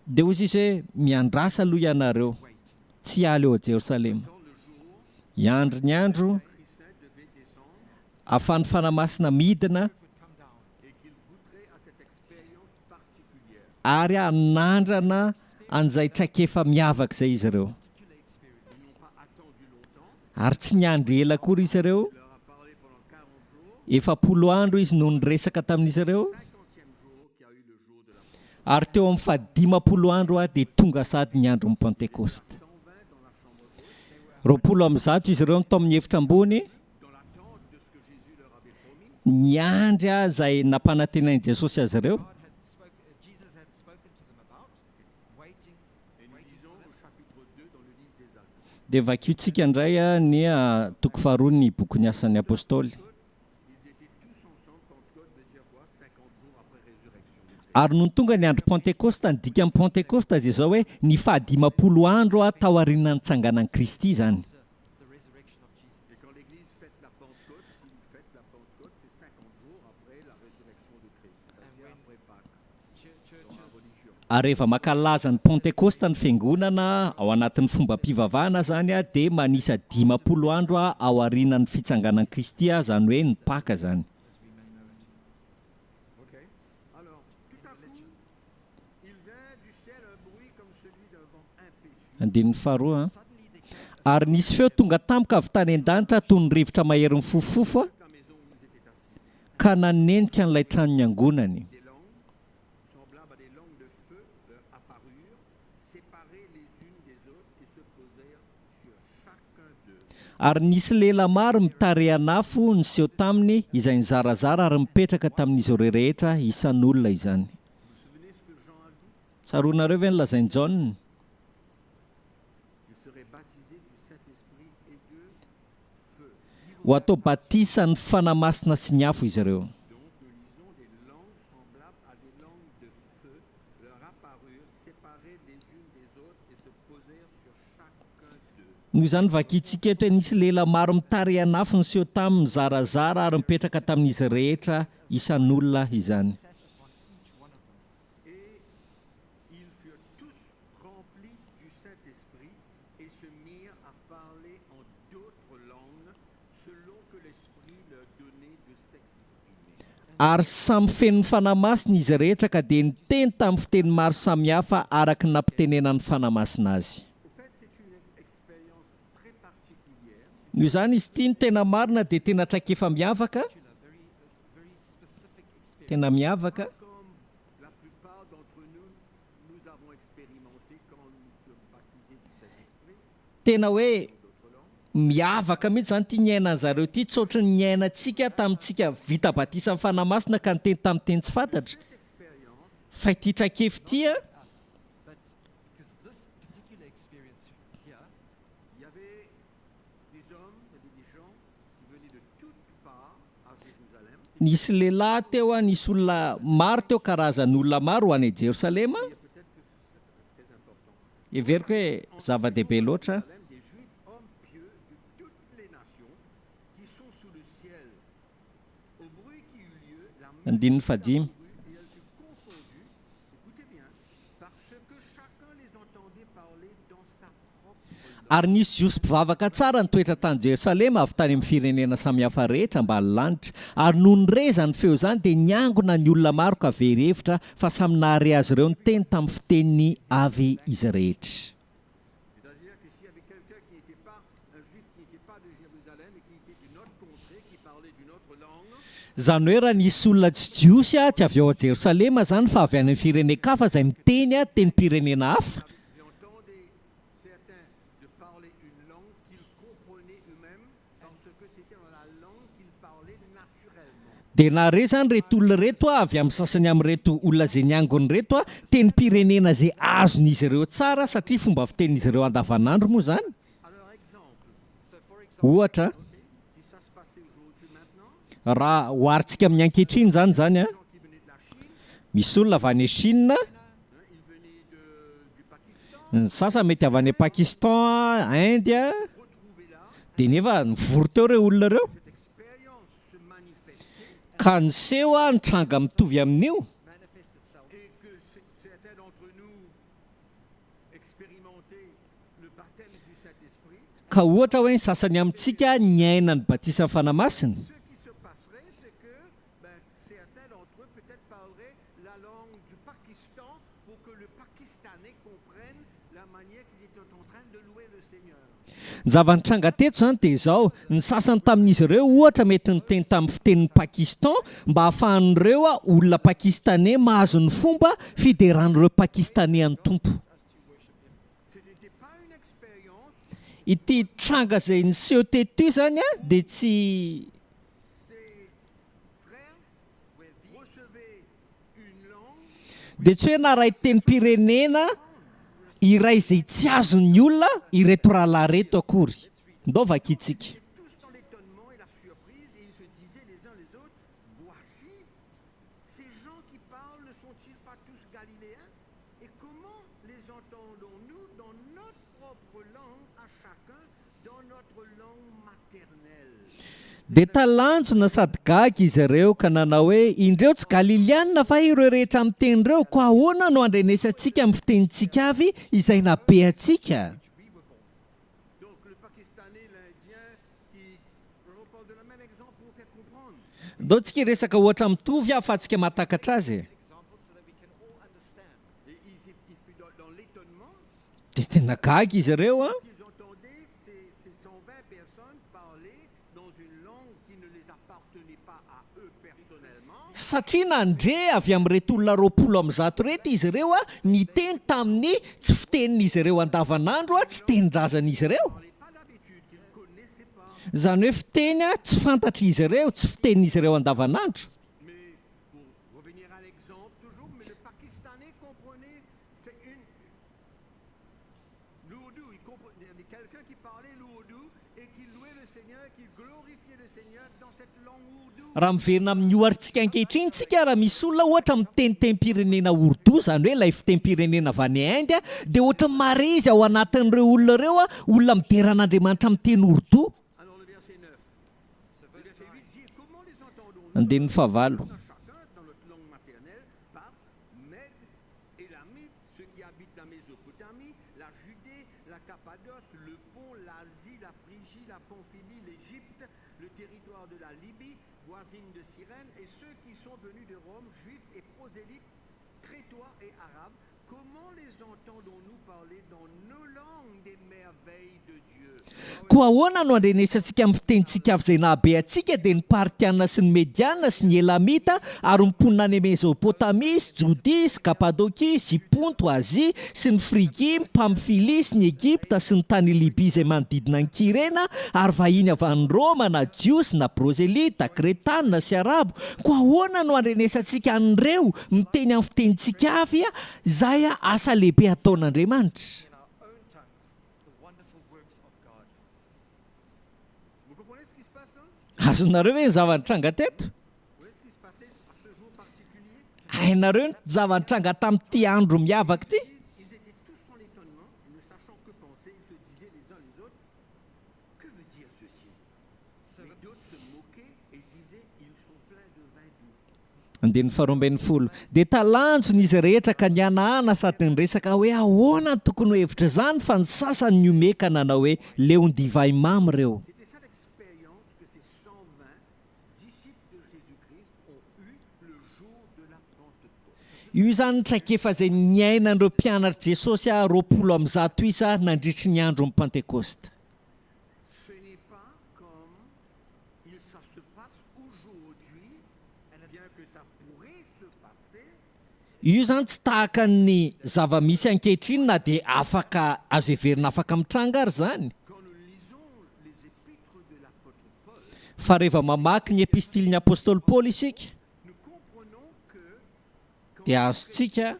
Speaker 3: Dia hoy Jesosy hoe, Miandrasa aloha ianareo, tsy hiala eo Jerosalema. Hiandry ny andro ahafahan'ny Fanahy Masina midina ary hanandrana an'izay traikefa miavaka izay izy ireo. Ary tsy niandry ela akory izy ireo. 40 andro izy no niresaka tamin'izy ireo. Ary teo amin'ny fahadimampolo andro dia tonga sady ny andron'ny Pentekosta. 120 izy ireo no tao amin'ny efitra ambony. Niandry izay nampanantenain'i Jesosy azy ireo. Dia vakiontsika indray ny toko faharoa ny bokin'ny Asan'ny Apostoly. Ary nony tonga ny andro Pentekosta, ny dikan'ny Pentekosta dia izao hoe ny fahadimampolo andro taorian'ny nitsanganan'i Kristy izany. Ary rehefa mankalaza ny Pentekosta ny Fiangonana, ao anatin'ny fombam-pivavahana izany, dia manisa 50 andro aorianan'ny fitsanganan'i Kristy, izany hoe ny Paka izany. Andininy faharoa, Ary nisy feo tonga tampoka avy tany an-danitra toy ny rivotra mahery mifofofofo, ka nanenika an'ilay trano niangonany. Ary nisy lela maro mitarehan'afo niseho taminy, izay nizarazara ary nipetraka tamin'izy ireo rehetra isan'olona izany. Tsaroanareo ve ny lazain'i Jaona? Ho atao batisan'ny Fanahy Masina sy ny afo izy ireo. Noho izany vakintsika eto hoe nisy lela maro mitarehan'afo niseho taminy mizarazara ary nipetraka tamin'izy rehetra isan'olona izany.
Speaker 4: Et ils furent tous remplis du Saint-Esprit et se mirent à parler en d'autres langues selon que l'Esprit leur donnait de s'exprimer.
Speaker 3: Ary samy feno ny Fanahy Masina izy rehetra ka dia niteny tamin'ny fiteny maro samihafa araka ny nampitenenan'ny Fanahy Masina azy.
Speaker 4: Au fait, c'est une expérience très particulière.
Speaker 3: Noho izany izy ity ny tena marina dia tena traikefa miavaka. Tena miavaka. Tena hoe miavaka mihitsy izany ity niainan'ny zareo ity, tsy ohatry ny niainantsika tamintsika vita batisan'ny Fanahy Masina ka niteny tamin'ny teny tsy fantatra. Fa ity traikefa ity an! Nisy lehilahy teo, nisy olona maro teo, karazan'olona maro ho any Jerosalema. Heveriko hoe zava-dehibe loatra. Andininy fahadimy. Ary nisy Jiosy mpivavaka tsara nitoetra tany Jerosalema avy tany amin'ny firenena samihafa rehetra ambany lanitra. Ary nony re izany feo izany, dia niangona ny olona maro ka very hevitra, fa samy nahare azy ireo niteny tamin'ny fiteniny avy izy rehetra. Izany hoe raha nisy olona tsy Jiosy, tsy avy ao Jerosalema izany, fa avy any amin'ny firenen-kafa izay miteny tenim-pirenena hafa. Dia nahare izany ireto olona ireto avy amin'ny sasany amin'ireto olona izay niangona ireto tenim-pirenena izay azon'izy ireo tsara satria fomba fitenin'izy ireo andavanandro moa izany. Ohatra, raha oharintsika amin'ny ankehitriny izany izany an, misy olona avy any Chine, ny sasany mety avy any Pakistan, Inde, dia nefa nivory teo ireo olona ireo. Ka niseho ny tranga mitovy amin'io. Ka ohatra hoe ny sasany amintsika niaina ny batisan'ny Fanahy Masina. Ny zava-nitranga teto izany dia izao, ny sasany tamin'izy ireo ohatra mety niteny tamin'ny fitenin'i Pakistan mba hahafahan'ireo olona Pakistaney mahazo ny fomba fideran'ireo Pakistaney an'ny Tompo. Ity tranga izay niseho teto ity izany dia tsy. Dia tsy hoe naharay tenim-pirenena iray izay tsy azon'ny olona ireto rahalahy ireto akory. Ndao vakintsika. Dia talanjona sady gaga izy ireo ka nanao hoe, Indreo tsy Galiliana va ireo rehetra miteny ireo? Koa ahoana no handrenesantsika amin'ny fitenintsika avy izay nabe antsika? Ndao tsika hiresaka ohatra mitovy ahafahantsika mahatakatra azy e. Dia tena gaga izy ireo an! Satria nandre avy amin'ireto olona 120 ireto izy ireo niteny tamin'ny tsy fitenin'izy ireo andavanandro, tsy tenin-drazan'izy ireo. Izany hoe fiteny tsy fantatr'izy ireo, tsy fitenin'izy ireo andavanandro. Raha miverina amin'ny oharintsika ankehitriny isika, raha misy olona ohatra miteny tenim-pirenena Urdu, izany hoe ilay fitenim-pirenena avy any Inde, dia ohatran'ny mahare izy ao anatin'ireo olona ireo, olona midera an'Andriamanitra miteny Urdu. Andininy fahavalo.
Speaker 4: Élamite, ceux qui habitent la Mésopotamie, la Judée, la Cappadoce, le Pont, l'Asie, la Phrygie, la Pamphylie, l'Égypte, le territoire de la Libye, voisine de Cyrène, et ceux qui sont venus de Rome, juifs et prosélytes, crétois et arabes, comment les entendons-nous parler dans nos langues des merveilles de Dieu?
Speaker 3: Koa ahoana no handrenesantsika amin'ny fitenintsika avy izay nahabe antsika, dia ny Partiana sy ny Mediana sy ny Elamita ary ny mponina any Mezopotamia sy Jodia sy Kapadokia sy Ponto, Azia, sy ny Frigia, ny Pamfilia sy ny Egypta sy ny tany Libia izay manodidina an'i Kyrena, ary vahiny avy any Roma na Jiosy na Prozelita, Kretana sy Arabo, koa ahoana no handrenesantsika an'ireo miteny amin'ny fitenintsika avy izay asa lehibe ataon'Andriamanitra? Azonareo ve ny zava-nitranga teto? Hainareo ny zava-nitranga tamin'ity andro miavaka ity? Andininy faharoa ambin'ny folo. Dia talanjona izy rehetra ka nihanahana sady niresaka hoe ahoana no tokony ho hevitr'izany fa ny sasany nihomehy ka nanao hoe, Leon-divay mamy ireo. Io izany ny traikefa izay niainan'ireo mpianatr'i Jesosy 120 isa nandritry ny andron'ny Pantekosta. Io izany tsy tahaka ny zava-misy ankehitriny na dia afaka azo heverina afaka mitranga ary izany. Fa rehefa mamaky ny epistilin'ny apostoly Paoly isika dia azontsika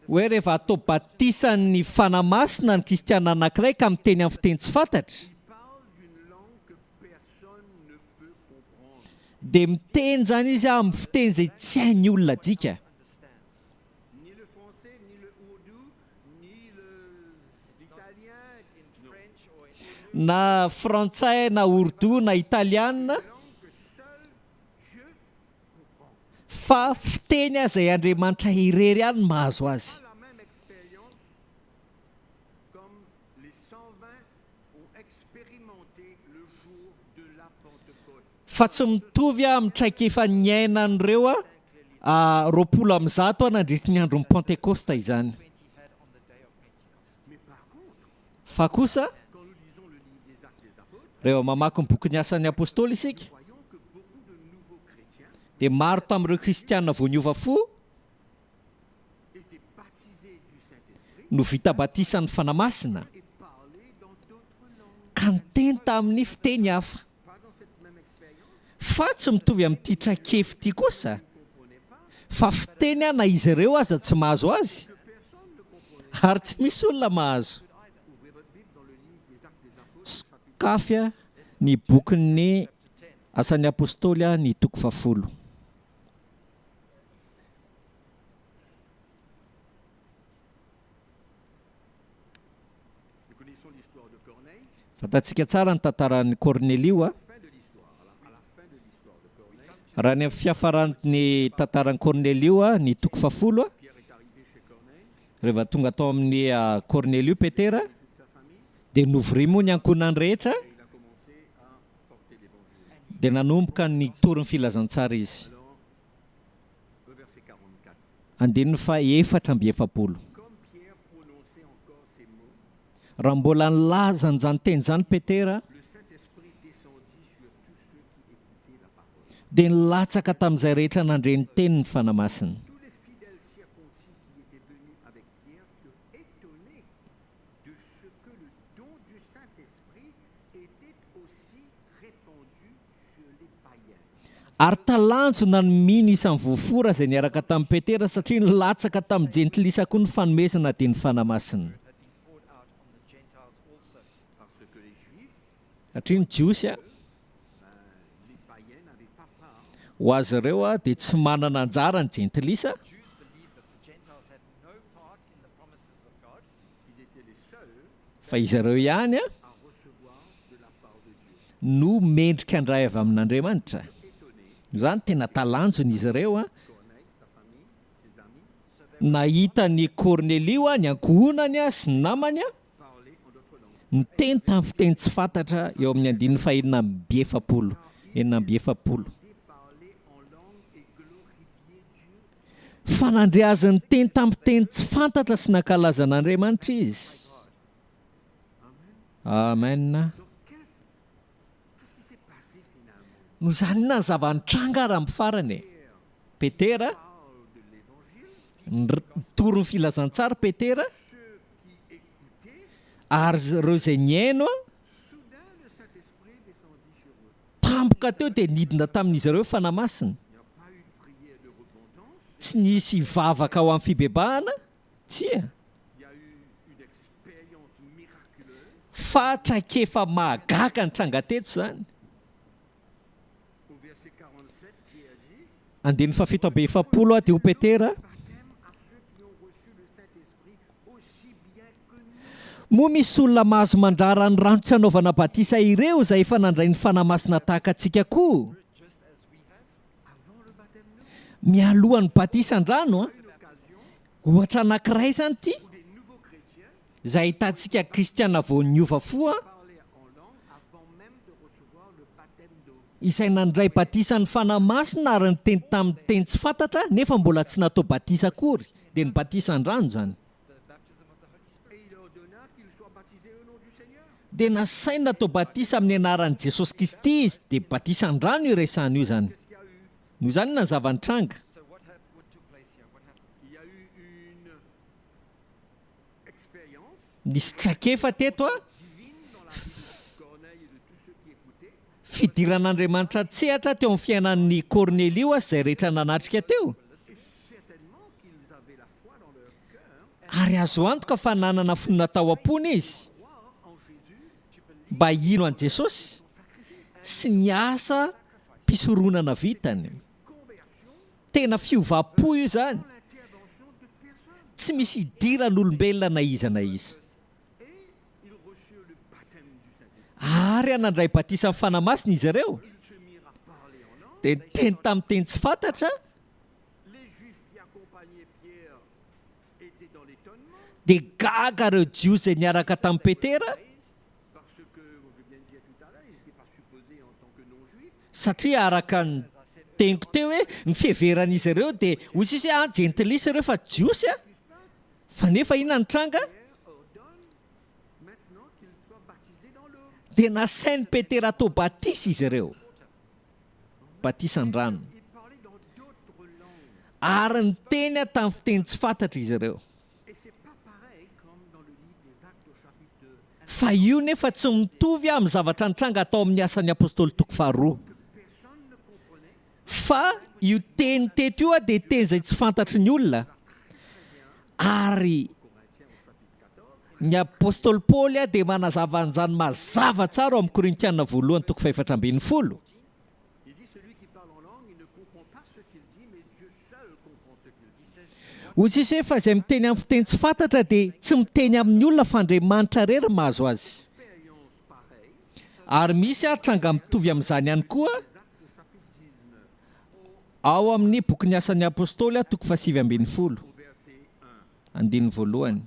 Speaker 3: hoe rehefa atao batisan'ny Fanahy Masina ny kristiana anankiray ka miteny amin'ny fiteny tsy fantatra dia miteny izany izy amin'ny fiteny izay tsy hain'ny olona adika. Na frantsay na urdu na italiana fa fiteny aza i Andriamanitra irery ihany no mahazo azy. Fa tsy mitovy amin'ny traikefa niainan'ireo 120 nandritry ny andron'ny Pentekosta izany. Fa kosa, rehefa mamaky ny bokin'ny Asan'ny Apostoly isika, dia maro tamin'ireo kristiana vao niova fo no vita batisan'ny Fanahy Masina, ka niteny tamin'ny fiteny hafa. Fa tsy mitovy amin'ity traikefa ity kosa, fa fiteny na izy ireo aza tsy mahazo azy, ary tsy misy olona mahazo. Sokafy ny bokin'ny Asan'ny Apostoly ny toko fahafolo. Fantatsika tsara ny tantaran'i Kornelio. Raha ny amin'ny fiafaran'ny tantaran'i Kornelio, ny toko fahafolo, rehefa tonga tao amin'i Kornelio Petera, dia novoriny moa ny ankohonany rehetra, dia nanomboka nitory ny filazantsara izy. Andininy faha-44. Raha mbola nilaza an'izany teny izany Petera, dia nilatsaka tamin'izay rehetra nandre ny teny ny Fanahy Masina. Ary talanjona ny mino isan'ny voafora izay niaraka tamin'i Petera, satria nilatsaka tamin'ny Jentilisa koa ny fanomezana dia ny Fanahy Masina. Satria ny Jiosy, ho azy ireo dia tsy manana anjara ny Jentilisa, fa izy ireo ihany no mendrika handray avy amin'Andriamanitra. Izany tena talanjona izy ireo nahita an'i Kornelio, ny ankohonany sy ny namany niteny tamin'ny fiteny tsy fantatra eo amin'ny andininy fahenina amby efapolo. 46. Fa nandre azy niteny tamin'ny fiteny tsy fantatra sy nankalaza an'Andriamanitra izy. Amen. Noho izany inona ny zava-nitranga ary amin'ny farany e? Petera, nitory ny filazantsara Petera, ary ireo izay nihaino, Tampoka teo dia nidina tamin'izy ireo ny Fanahy Masina. Tsy nisy vavaka ho amin'ny fibebahana, tsia. Fa traikefa mahagaga nitranga teto izany. Andininy fahafito amby efapolo dia ho Petera. Moa misy olona mahazo mandrara ny rano tsy hanaovana batisa ireo izay efa nandray ny Fanahy Masina tahaka antsika koa? Mialoha ny batisa an-drano, ohatra anankiray izany ity, izay ahitantsika kristiana vao niova fo, izay nandray batisan'ny Fanahy Masina ary niteny tamin'ny teny tsy fantatra nefa mbola tsy natao batisa akory, dia ny batisa an-drano izany. Dia nasainy natao batisa amin'ny anaran'i Jesosy Kristy izy, dia batisan-drano io resahana io izany. Noho izany inona ny zava-nitranga? Nisy traikefa teto a! Fidiran'Andriamanitra an-tsehatra teo amin'ny fiainan'i Kornelio sy izay rehetra nanatrika teo. Ary azo antoka fa nanana finoana tao am-pony izy mba hino an'i Jesosy sy ny asa mpisoronana vitany. Tena fiovam-po io izany, tsy misy idiran'olombelona na iza na iza. Ary nandray batisan'ny Fanahy Masina izy ireo, dia niteny tamin'ny teny tsy fantatra, dia gaga ireo Jiosy izay niaraka tamin'i Petera, satria araka ny teniko teo hoe ny fiheveran'izy ireo dia hoy sisa hoe ah jentilisa ireo fa Jiosy ah, fa nefa inona ny tranga? Dia nasain'i Petera atao batisa izy ireo, batisan-drano, ary niteny tamin'ny fiteny tsy fantatra izy ireo. Fa io nefa tsy mitovy amin'ny zavatra nitranga tao amin'ny Asan'ny Apostoly toko faharoa. Fa io teny teto io dia teny izay tsy fantatry ny olona, ary ny apostoly Paoly dia manazava an'izany mazava tsara ao amin'ny Korintiana voalohany toko fahefatra ambin'ny folo. Hoy Jesosy hoe, Fa izay miteny amin'ny fiteny tsy fantatra dia tsy miteny amin'ny olona fa Andriamanitra irery no mahazo azy. Ary misy ary tranga mitovy amin'izany ihany koa ao amin'ny bokin'ny Asan'ny Apostoly toko fahasivy ambin'ny folo, andininy voalohany.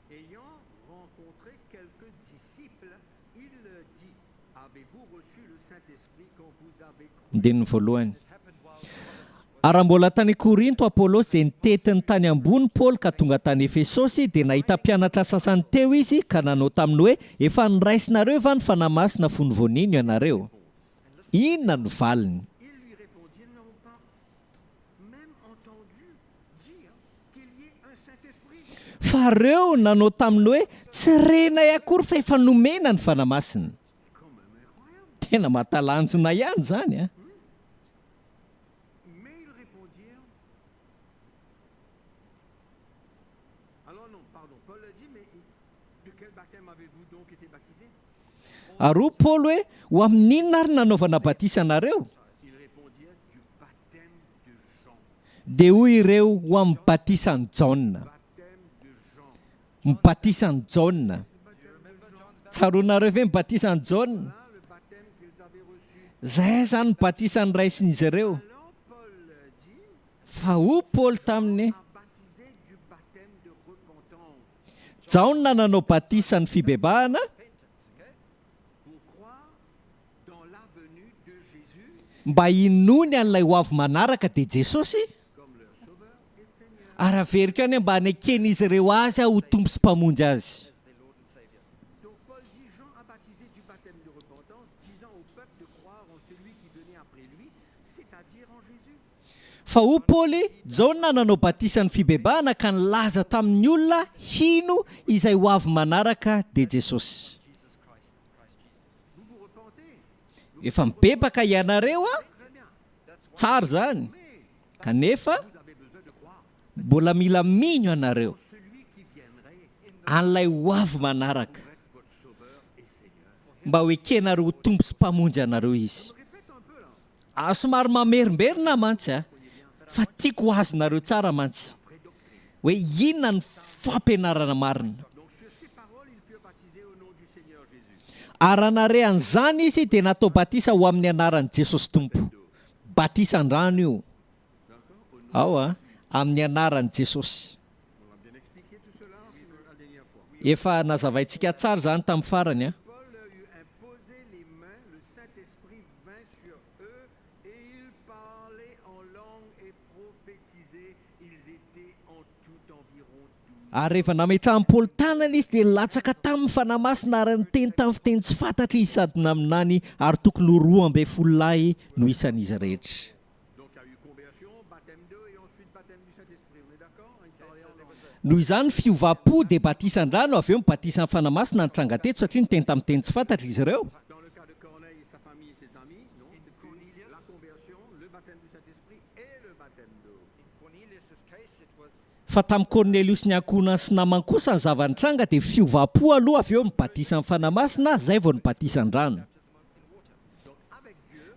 Speaker 4: Ayant rencontré quelques disciples, il leur dit, Avez-vous reçu le Saint-Esprit quand vous avez cru?
Speaker 3: Andininy voalohany. Ary raha mbola tany Korinto Apolosy, dia nitety ny tany ambony Paoly ka tonga tany Efesosy, dia nahita mpianatra sasany teo izy, ka nanao taminy hoe, Efa noraisinareo va ny Fanahy Masina fony vao nino ianareo? Inona no valiny?
Speaker 4: Ils lui répondirent, Nous n'avons pas même entendu dire qu'il y ait un Saint-Esprit.
Speaker 3: Fa ireo nanao taminy hoe, Tsy renay akory fa efa nomena ny Fanahy Masina. Tena mahatalanjona ihany izany an!
Speaker 4: Mais ils répondirent, Alors non, pardon, Paul a dit, mais de quel baptême avez-vous donc été baptisés?
Speaker 3: Ary hoy Paoly hoe, Ho amin'inona ary no nanaovana batisa anareo?
Speaker 4: Ils répondirent, Du baptême de Jean.
Speaker 3: Dia hoy ireo, Ho amin'ny batisan'i Jaona.
Speaker 4: Baptême de Jean.
Speaker 3: Ny batisan'i Jaona. Tsaroanareo ve ny batisan'i Jaona?
Speaker 4: Là, le baptême qu'ils avaient reçu.
Speaker 3: Izay izany ny batisa noraisin'izy ireo.
Speaker 4: Alors Paul dit,
Speaker 3: Fa hoy Paoly taminy,
Speaker 4: a baptisé du baptême de repentance
Speaker 3: Jaona nanao batisa ny fibebahana
Speaker 4: pour croire dans la venue de Jésus
Speaker 3: mba hinoany an'ilay ho avy manaraka dia Jesosy,
Speaker 4: comme leur Sauveur et Seigneur.
Speaker 3: ary averiko ihany hoe mba haneken'izy ireo Azy ho Tompo sy Mpamonjy azy.
Speaker 4: Donc Paul dit, Jean a baptisé du baptême de repentance, disant au peuple de croire en celui qui venait après lui, c'est-à-dire en Jésus.
Speaker 3: Fa hoy Paoly, Jaona nanao batisa ny fibebahana ka nilaza tamin'ny olona hino izay ho avy manaraka dia Jesosy.
Speaker 4: Vous vous repentez,
Speaker 3: Efa mibebaka ianareo an?
Speaker 4: très bien,
Speaker 3: Tsara izany.
Speaker 4: mais
Speaker 3: Kanefa
Speaker 4: vous avez besoin de croire
Speaker 3: mbola mila mino ianareo
Speaker 4: en celui qui viendrait
Speaker 3: an'ilay ho avy manaraka
Speaker 4: pour être votre Sauveur et Seigneur.
Speaker 3: mba ho ekenareo ho Tompo sy Mpamonjy anareo Izy.
Speaker 4: Je répète un peu là.
Speaker 3: Ah, somary mamerimberina mantsy a, fa tiako ho azonareo tsara mantsy hoe inona ny fampianarana marina.
Speaker 4: Donc sur ces paroles, ils furent baptisés au nom du Seigneur Jésus.
Speaker 3: Ary raha nahare an'izany izy dia natao batisa ho amin'ny anaran'i Jesosy Tompo. Batisan-drano io.
Speaker 4: D'accord? Au nom.
Speaker 3: Ao a, amin'ny anaran'i Jesosy.
Speaker 4: On a bien expliqué tout cela la dernière fois.
Speaker 3: Efa nazavaintsika tsara izany tamin'ny farany a.
Speaker 4: Paul leur eut imposé les mains, le Saint-Esprit vint sur eux et ils parlaient en langue et prophétisaient.
Speaker 3: Ary rehefa nametrahan'i Paoly tanana izy, dia nilatsaka taminy ny Fanahy Masina, ary niteny tamin'ny fiteny tsy fantatra izy sady naminany, ary tokony ho 12 lahy no isan'izy rehetra. Noho izany, fiovam-po dia batisan-drano, avy eo ny batisan'ny Fanahy Masina nitranga teto, satria niteny tamin'ny teny tsy fantatra izy ireo. Fa tamin'i Kornelio sy ny ankohonany sy namany kosa ny zava-nitranga dia fiovam-po aloha avy eo ny batisan'ny Fanahy Masina izay vao ny batisan-drano.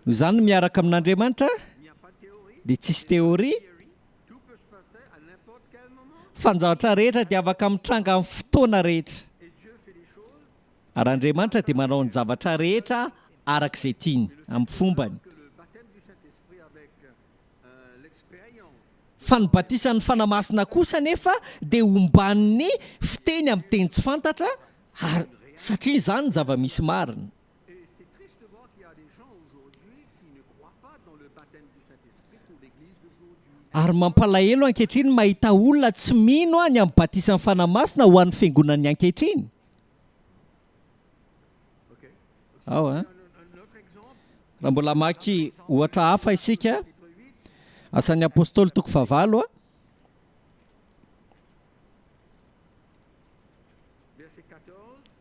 Speaker 3: Noho izany ny miaraka amin'Andriamanitra dia tsisy théorie fa ny zavatra rehetra dia afaka mitranga amin'ny fotoana rehetra. Ary Andriamanitra dia manao ny zavatra rehetra araka izay tiany, amin'ny fombany. Fa ny batisan'ny Fanahy Masina kosa anefa dia omban'ny fiteny amin'ny teny tsy fantatra, ary satria izany ny zava-misy marina. Ary mampalahelo ankehitriny ny mahita olona tsy mino ny amin'ny batisan'ny Fanahy Masina ho an'ny fiangonan'ny ankehitriny. Ao an. Raha mbola hamaky ohatra hafa isika, Asan'ny Apostoly toko fahavalo a.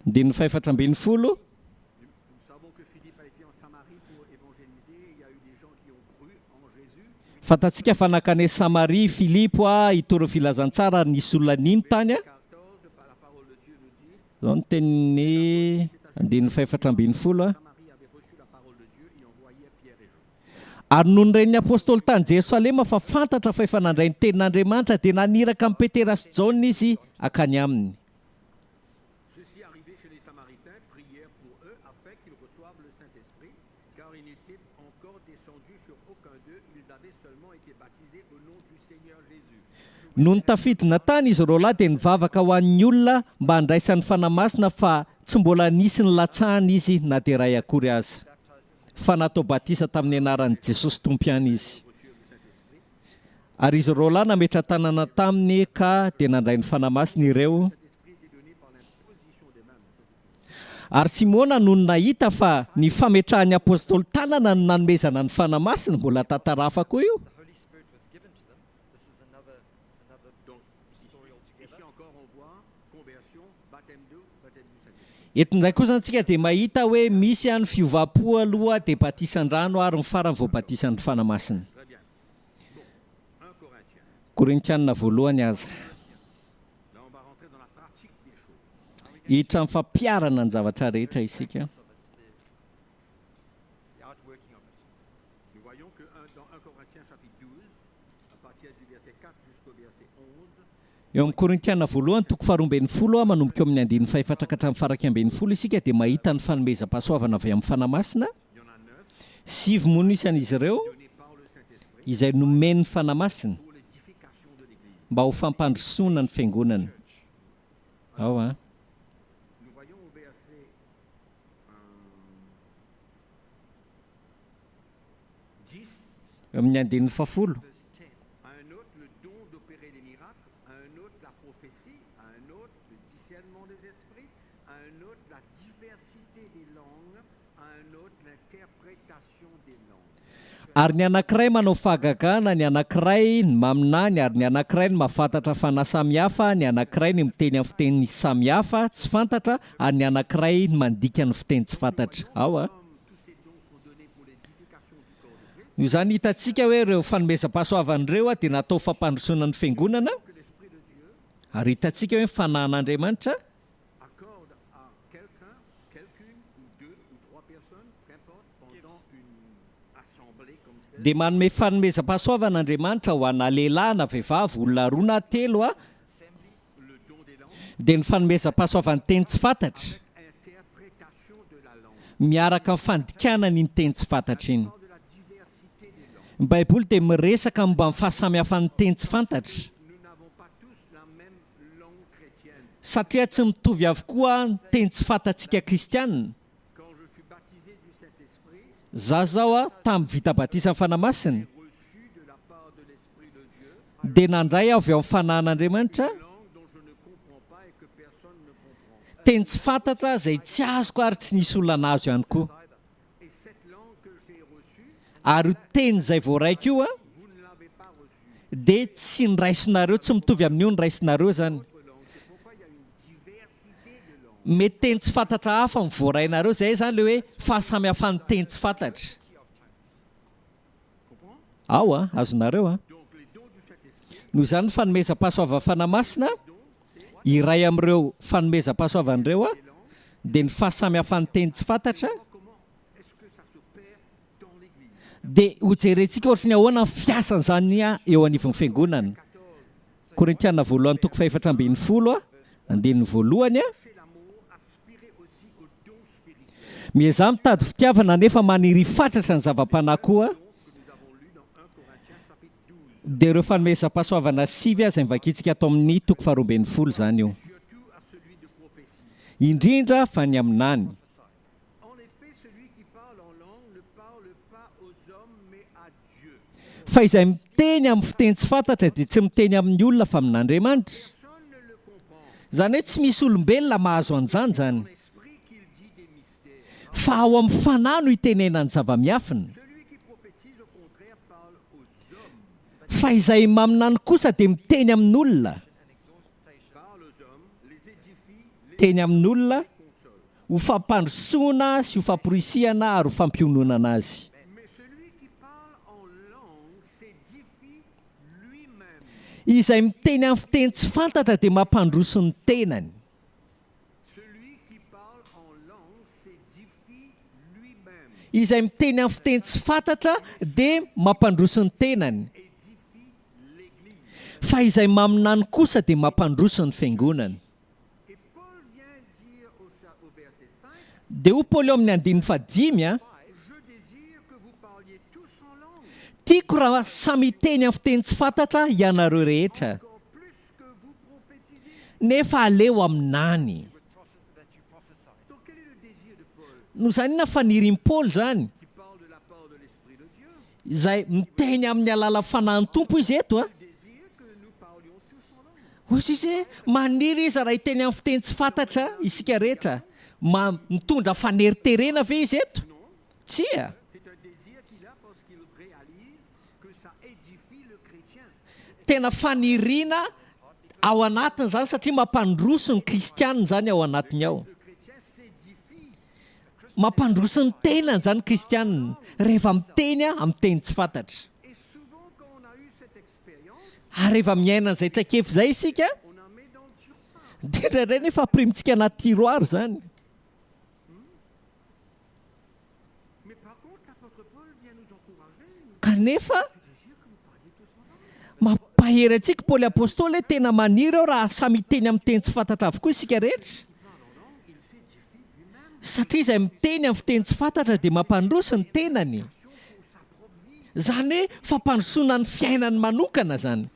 Speaker 3: Andininy fahefatra ambin'ny folo. Fantatsika fa nankany Samaria i Filipo hitory ny filazantsara ary nisy olona nino tany. Izao no tenin'ny andininy fahefatra ambin'ny folo, Ary nony ren'ny apostoly tany Jerosalema fa fantatra fa efa nandray ny tenin'Andriamanitra, dia naniraka an'i Petera sy Jaona izy hankany aminy. Nony tafidina tany izy roalahy dia nivavaka ho an'ny olona mba handraisany Fanahy Masina fa tsy mbola nisy nilatsahana izy na dia iray akory aza. Fa natao batisa tamin'ny anaran'i Jesosy Tompo ihany izy. Ary izy roalahy nametra-tanana taminy ka dia nandray ny Fanahy Masina ireo. Ary Simona nony nahita fa ny fametrahan'ny Apostoly tanana no nanomezana ny Fanahy Masina, mbola tantara hafa koa io. Eto indray koa izany tsika dia mahita hoe misy ny fiovam-po aloha dia batisan-drano ary ny farany vao batisan'ny Fanahy Masina. Korintianina voalohany aza. Hiditra amin'ny fampiharana ny zavatra rehetra isika. Eo amin'ny Korintiana voalohany toko faharoa ambin'ny folo manomboka eo amin'ny andininy fahefatra ka hatramin'ny faha-iraika ambin'ny folo isika dia mahita ny fanomezam-pahasoavana avy amin'ny Fanahy Masina. Sivy moa no isan'izy ireo izay nomen'ny Fanahy Masina mba ho fampandrosoana ny Fiangonana. Ao an. Eo amin'ny andininy fahafolo. Ary ny anankiray manao fahagagana, ny anankiray ny maminany, ary ny anankiray ny mahafantatra fanahy samihafa, ny anankiray ny miteny amin'ny fiteny samihafa tsy fantatra, ary ny anankiray ny mandika ny fiteny tsy fantatra. Ao a. Noho izany, hitantsika hoe ireo fanomezam-pahasoavana ireo dia natao ho fampandrosoana ny Fiangonana, ary hitantsika hoe ny Fanahin'Andriamanitra dia manome fanomezam-pahasoavana Andriamanitra ho ana lehilahy na vehivavy, olona roa na telo, dia ny fanomezam-pahasoavan'ny teny tsy fantatra miaraka amin'ny fandikana an'iny teny tsy fantatra iny. Ny Baiboly dia miresaka momba ny fahasamihafan'ny teny tsy fantatra. Satria tsy mitovy avokoa ny teny tsy fantatsika kristiana. Za zao a, tamin'ny vita batisan'ny Fanahy Masina, dia nandray avy ao amin'ny Fanahin'Andriamanitra. Teny tsy fantatra izay tsy azoko ary tsy nisy olona nahazo ihany koa. Ary io teny izay voaraiko io an, dia tsy niraisinareo, tsy mitovy amin'io niraisinareo izany. Mety teny tsy fantatra hafa no voarainareo, izay izany ilay hoe fahasamihafan'ny teny tsy fantatra. Ao an, azonareo an. Noho izany ny fanomezam-pahasoavan'ny Fanahy Masina, iray amin'ireo fanomezam-pahasoavana ireo an, dia ny fahasamihafan'ny teny tsy fantatra, dia hojerentsika ohatry ny ahoana ny fiasan'izany eo anivon'ny fiangonana. Korintiana voalohany toko fahefatra ambinifolo, andininy voalohany. Miezaha mitady fitiavana nefa maniria fatratra ny zava-panahy koa, dia ireo fanomezam-pahasoavana sivy izay novakintsika ato amin'ny toko faharoa ambinifolo izany io. Indrindra fa ny haminany. Fa izay miteny amin'ny fiteny tsy fantatra dia tsy miteny amin'ny olona fa amin'Andriamanitra. Izany hoe tsy misy olombelona mahazo an'izany izany. Fa ao amin'ny fanahy no itenenany zava-miafina. Fa izay maminany kosa dia miteny amin'olona. Teny amin'olona ho fampandrosoana sy ho famporisihana ary ho fampiononana azy. Izay miteny amin'ny fiteny tsy fantatra dia mampandroso ny tenany. Izay miteny amin'ny fiteny tsy fantatra dia mampandroso ny tenany. Fa izay maminany kosa dia mampandroso ny fiangonana. Dia hoy Paoly ao amin'ny andininy fahadimy, a, Tiako raha samy hiteny amin'ny fiteny tsy fantatra ianareo rehetra, nefa aleo haminany. Noho izany, inona fanirian'i Paoly izany? Izay miteny amin'ny alalan'ny Fanahin'ny Tompo izy eto. Hoy izy hoe, Maniry izy raha hiteny amin'ny fiteny tsy fantatra isika rehetra. Ma, mitondra faneriterena ve izy eto? Tsia. Tena faniriana ao anatiny izany satria mampandroso ny kristiana izany ao anatiny ao. Mampandroso ny tenany izany ny kristiana rehefa miteny amin'ny teny tsy fantatra. Ary rehefa miaina an'izay traikefa izay isika, dia indraindray nefa ampirimintsika anaty tiroir izany. Kanefa, mampahery antsika i Paoly Apostoly hoe tena maniry aho raha samy hiteny amin'ny teny tsy fantatra avokoa isika rehetra. Satria izay miteny amin'ny fiteny tsy fantatra dia mampandroso ny tenany. Izany hoe fampandrosoana ny fiainany manokana izany.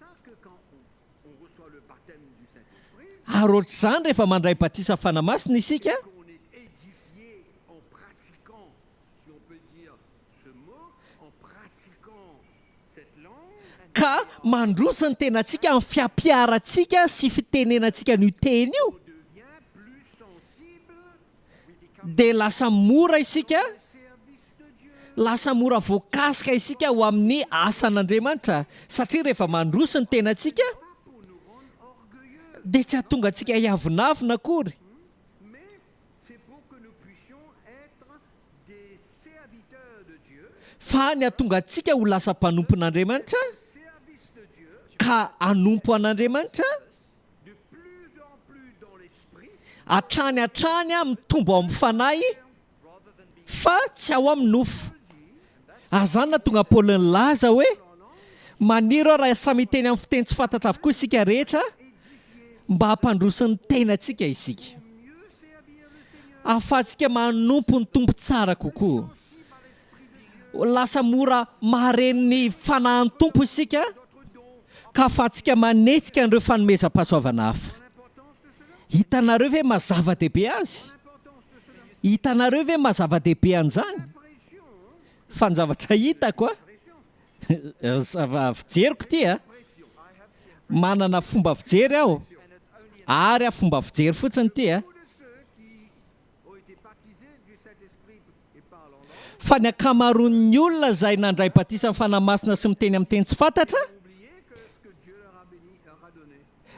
Speaker 3: Ary ohatr'izany rehefa mandray batisa Fanahy Masina isika, ka mandroso ny tenantsika amin'ny fiampiharantsika sy fitenenantsika an'io teny io, dia lasa mora isika, lasa mora voakasika isika ho amin'ny asan'Andriamanitra, satria rehefa mandroso ny tenantsika, dia tsy hahatonga antsika hiavonavona akory. Fa ny hahatonga antsika ho lasa mpanompon'Andriamanitra, ka hanompo an'Andriamanitra, hatrany hatrany mitombo ao amin'ny fanahy fa tsy ao amin'ny nofo. Ary izany nahatonga Paoly nilaza hoe, Maniry aho raha samy hiteny amin'ny fiteny tsy fantatra avokoa isika rehetra, mba hampandroso ny tenantsika isika. Ahafahantsika manompo ny Tompo tsara kokoa. Lasa mora mahare ny fanahin'ny Tompo isika, ka ahafahantsika manetsika an'ireo fanomezam-pahasoavana hafa. Hitanareo ve maha zava-dehibe azy? Hitanareo ve maha zava-dehibe an'izany? Fa ny zavatra hitako a, fijeriko ity a, manana fomba fijery aho, ary a fomba fijery fotsiny ity a. Fa ny ankamaroan'ny olona izay nandray batisan'ny Fanahy Masina sy miteny amin'ny teny tsy fantatra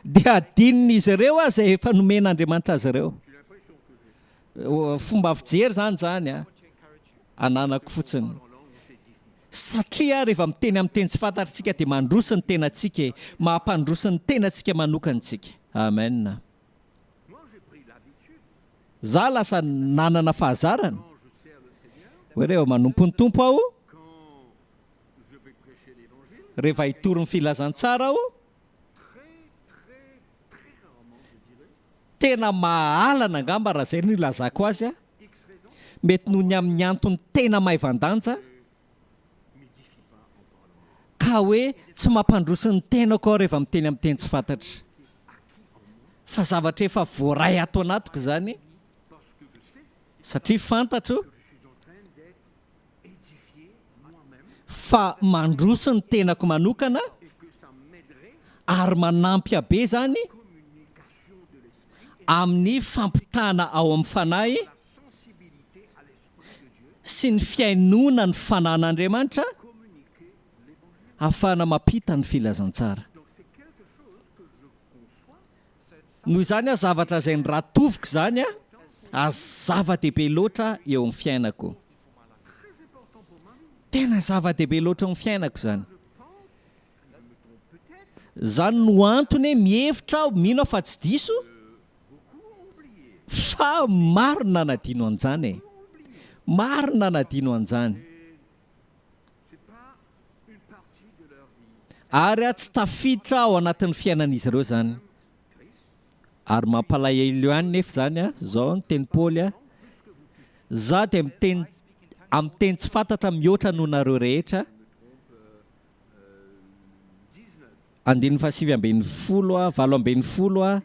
Speaker 3: dia adinon'izy ireo izay efa nomen'Andriamanitra azy ireo. Fomba fijery izany izany ananako fotsiny. Satria rehefa miteny amin'ny teny tsy fantatra isika dia mandroso ny tenantsika e, mampandroso ny tenantsika manokana isika. Amen. Za lasa nanana fahazarana hoe rehefa manompo ny Tompo aho, rehefa hitory ny filazantsara aho, tena mahalana angamba raha izay no ilazako azy, mety noho ny amin'ny antony tena maivan-danja, ka hoe tsy mampandroso ny tenako aho rehefa miteny amin'ny teny tsy fantatra. Fa zavatra efa voaray ato anatiko izany, satria fantatro fa mandroso ny tenako manokana ary manampy ahy be izany amin'ny fampitana ao amin'ny fanahy sy ny fihainoana ny fanan'Andriamanitra ahafahana mampita ny filazantsara. Noho izany aho zavatra izay noratoviko izany ary zava-dehibe loatra eo amin'ny fiainako. Tena zava-dehibe loatra eo amin'ny fiainako izany. Izany no antony mihevitra aho, mino aho fa tsy diso, fa maro ny nanadino an'izany e! Maro ny nanadino an'izany. Ary tsy tafiditra ao anatin'ny fiainan'izy ireo izany. Ary mampalahelo ihany nefa izany, izao ny tenin'i Paoly, Izaho dia miteny amin'ny teny tsy fantatra mihoatra noho nareo rehetra, Andininy faha-19 a, 18 a.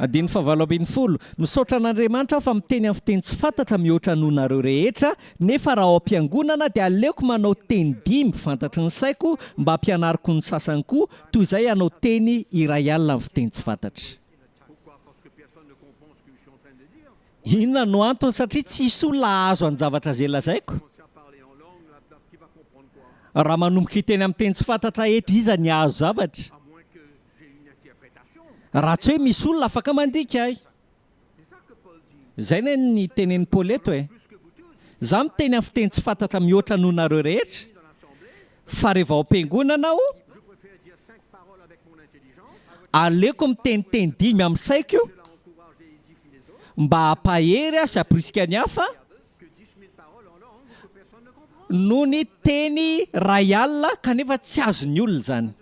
Speaker 3: Andininy faha-18, Misaotra an'Andriamanitra aho fa miteny amin'ny fiteny tsy fantatra mihoatra noho nareo rehetra, nefa raha ao am-piangonana dia aleoko manao teny dimy fantatry ny saiko mba hampianariko ny sasany koa, toy izay hanao teny iray alina amin'ny fiteny tsy fantatra. Inona no antony? Satria tsy hisy olona hahazo an'ny zavatra izay lazaiko. Raha manomboka hiteny amin'ny teny tsy fantatra eto, iza ny hahazo zavatra? Raha tsy hoe misy olona afaka mandika ahy. Izay anie ny tenenin'i Paoly eto e. Izaho miteny amin'ny fiteny tsy fantatra mihoatra noho nareo rehetra, fa rehefa ao am-piangonana aho, aleoko miteniteny dimy amin'ny saiko mba hampahery ahy sy hampirisika ny hafa, noho ny teny iray alina kanefa tsy azon'ny olona izany.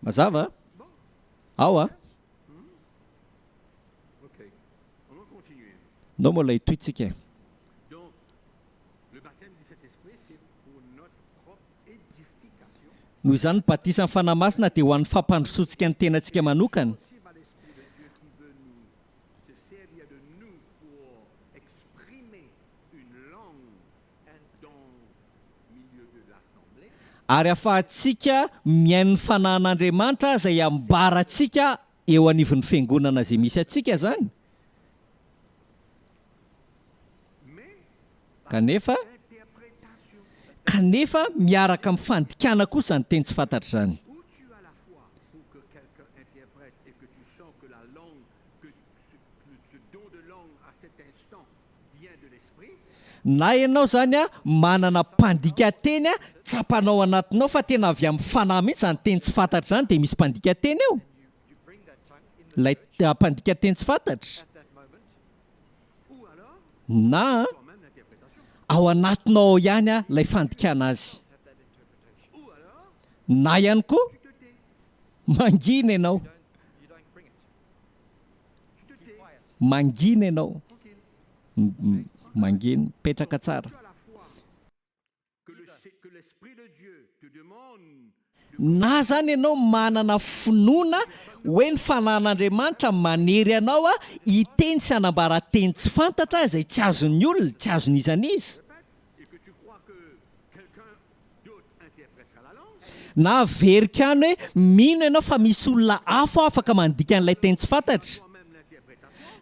Speaker 3: Mazava? Ao a? Ndao mbola hitohy tsika e. Noho izany ny batisan'ny Fanahy Masina dia ho an'ny fampandrosoantsika ny tenantsika manokana. Ary ahafahantsika mihaino ny Fanahin'Andriamanitra izay ambarantsika eo anivon'ny fiangonana izay misy antsika izany. Kanefa, kanefa miaraka amin'ny fandikana kosa izany teny tsy fantatra izany. Na ianao izany manana mpandika teny tsapanao anatinao fa tena avy amin'ny fanahy mihitsy izany teny tsy fantatra izany dia misy mpandika teny eo. Ilay mpandika teny tsy fantatra. Na ao anatinao ao ihany ilay fandikana azy. Na ihany koa mangina ianao. Mangina ianao. Mangina, mipetraka tsara. Na izany ianao manana finoana hoe ny Fanahin'Andriamanitra manery anao hiteny sy hanambara teny tsy fantatra izay tsy azon'ny olona, tsy azon'iza n'iza. Na averiko ihany hoe mino ianao fa misy olona hafa afaka mandika an'ilay teny tsy fantatra.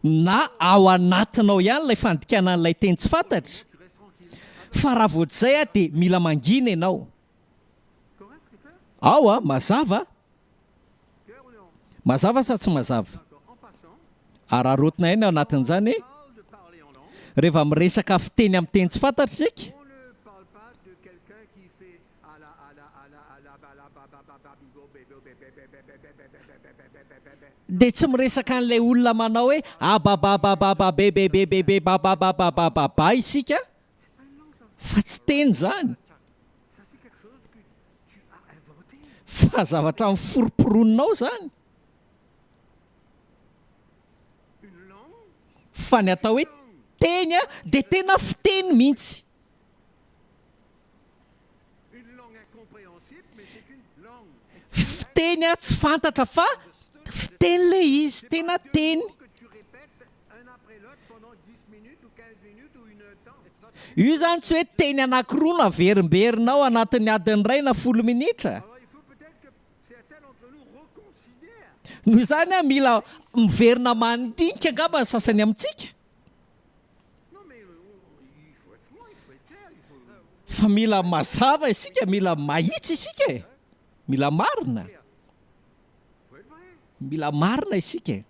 Speaker 3: Na ao anatinao ihany ilay fandikana an'ilay teny tsy fantatra. Fa raha vao tsy izay dia mila mangina ianao. Ao a, mazava? Mazava sa tsy mazava? Araraotina ihany ao anatin'izany e. Rehefa miresaka fiteny amin'ny teny tsy fantatra isika, dia tsy miresaka an'ilay olona manao hoe ababababababebebebebabababababa isika fa tsy teny izany fa zavatra noforomporonina ao izany. Fa ny atao hoe teny dia tena fiteny mihitsy. Fiteny tsy fantatra fa fiteny ilay izy, tena teny. Io izany tsy hoe teny anankiroa no averimberina ao anatin'ny adiny iray na folo minitra. Noho izany, mila miverina mandinika angamba ny sasany amintsika. Fa mila mazava isika, mila mahitsy isika e. Mila marina. Mila marina isika e.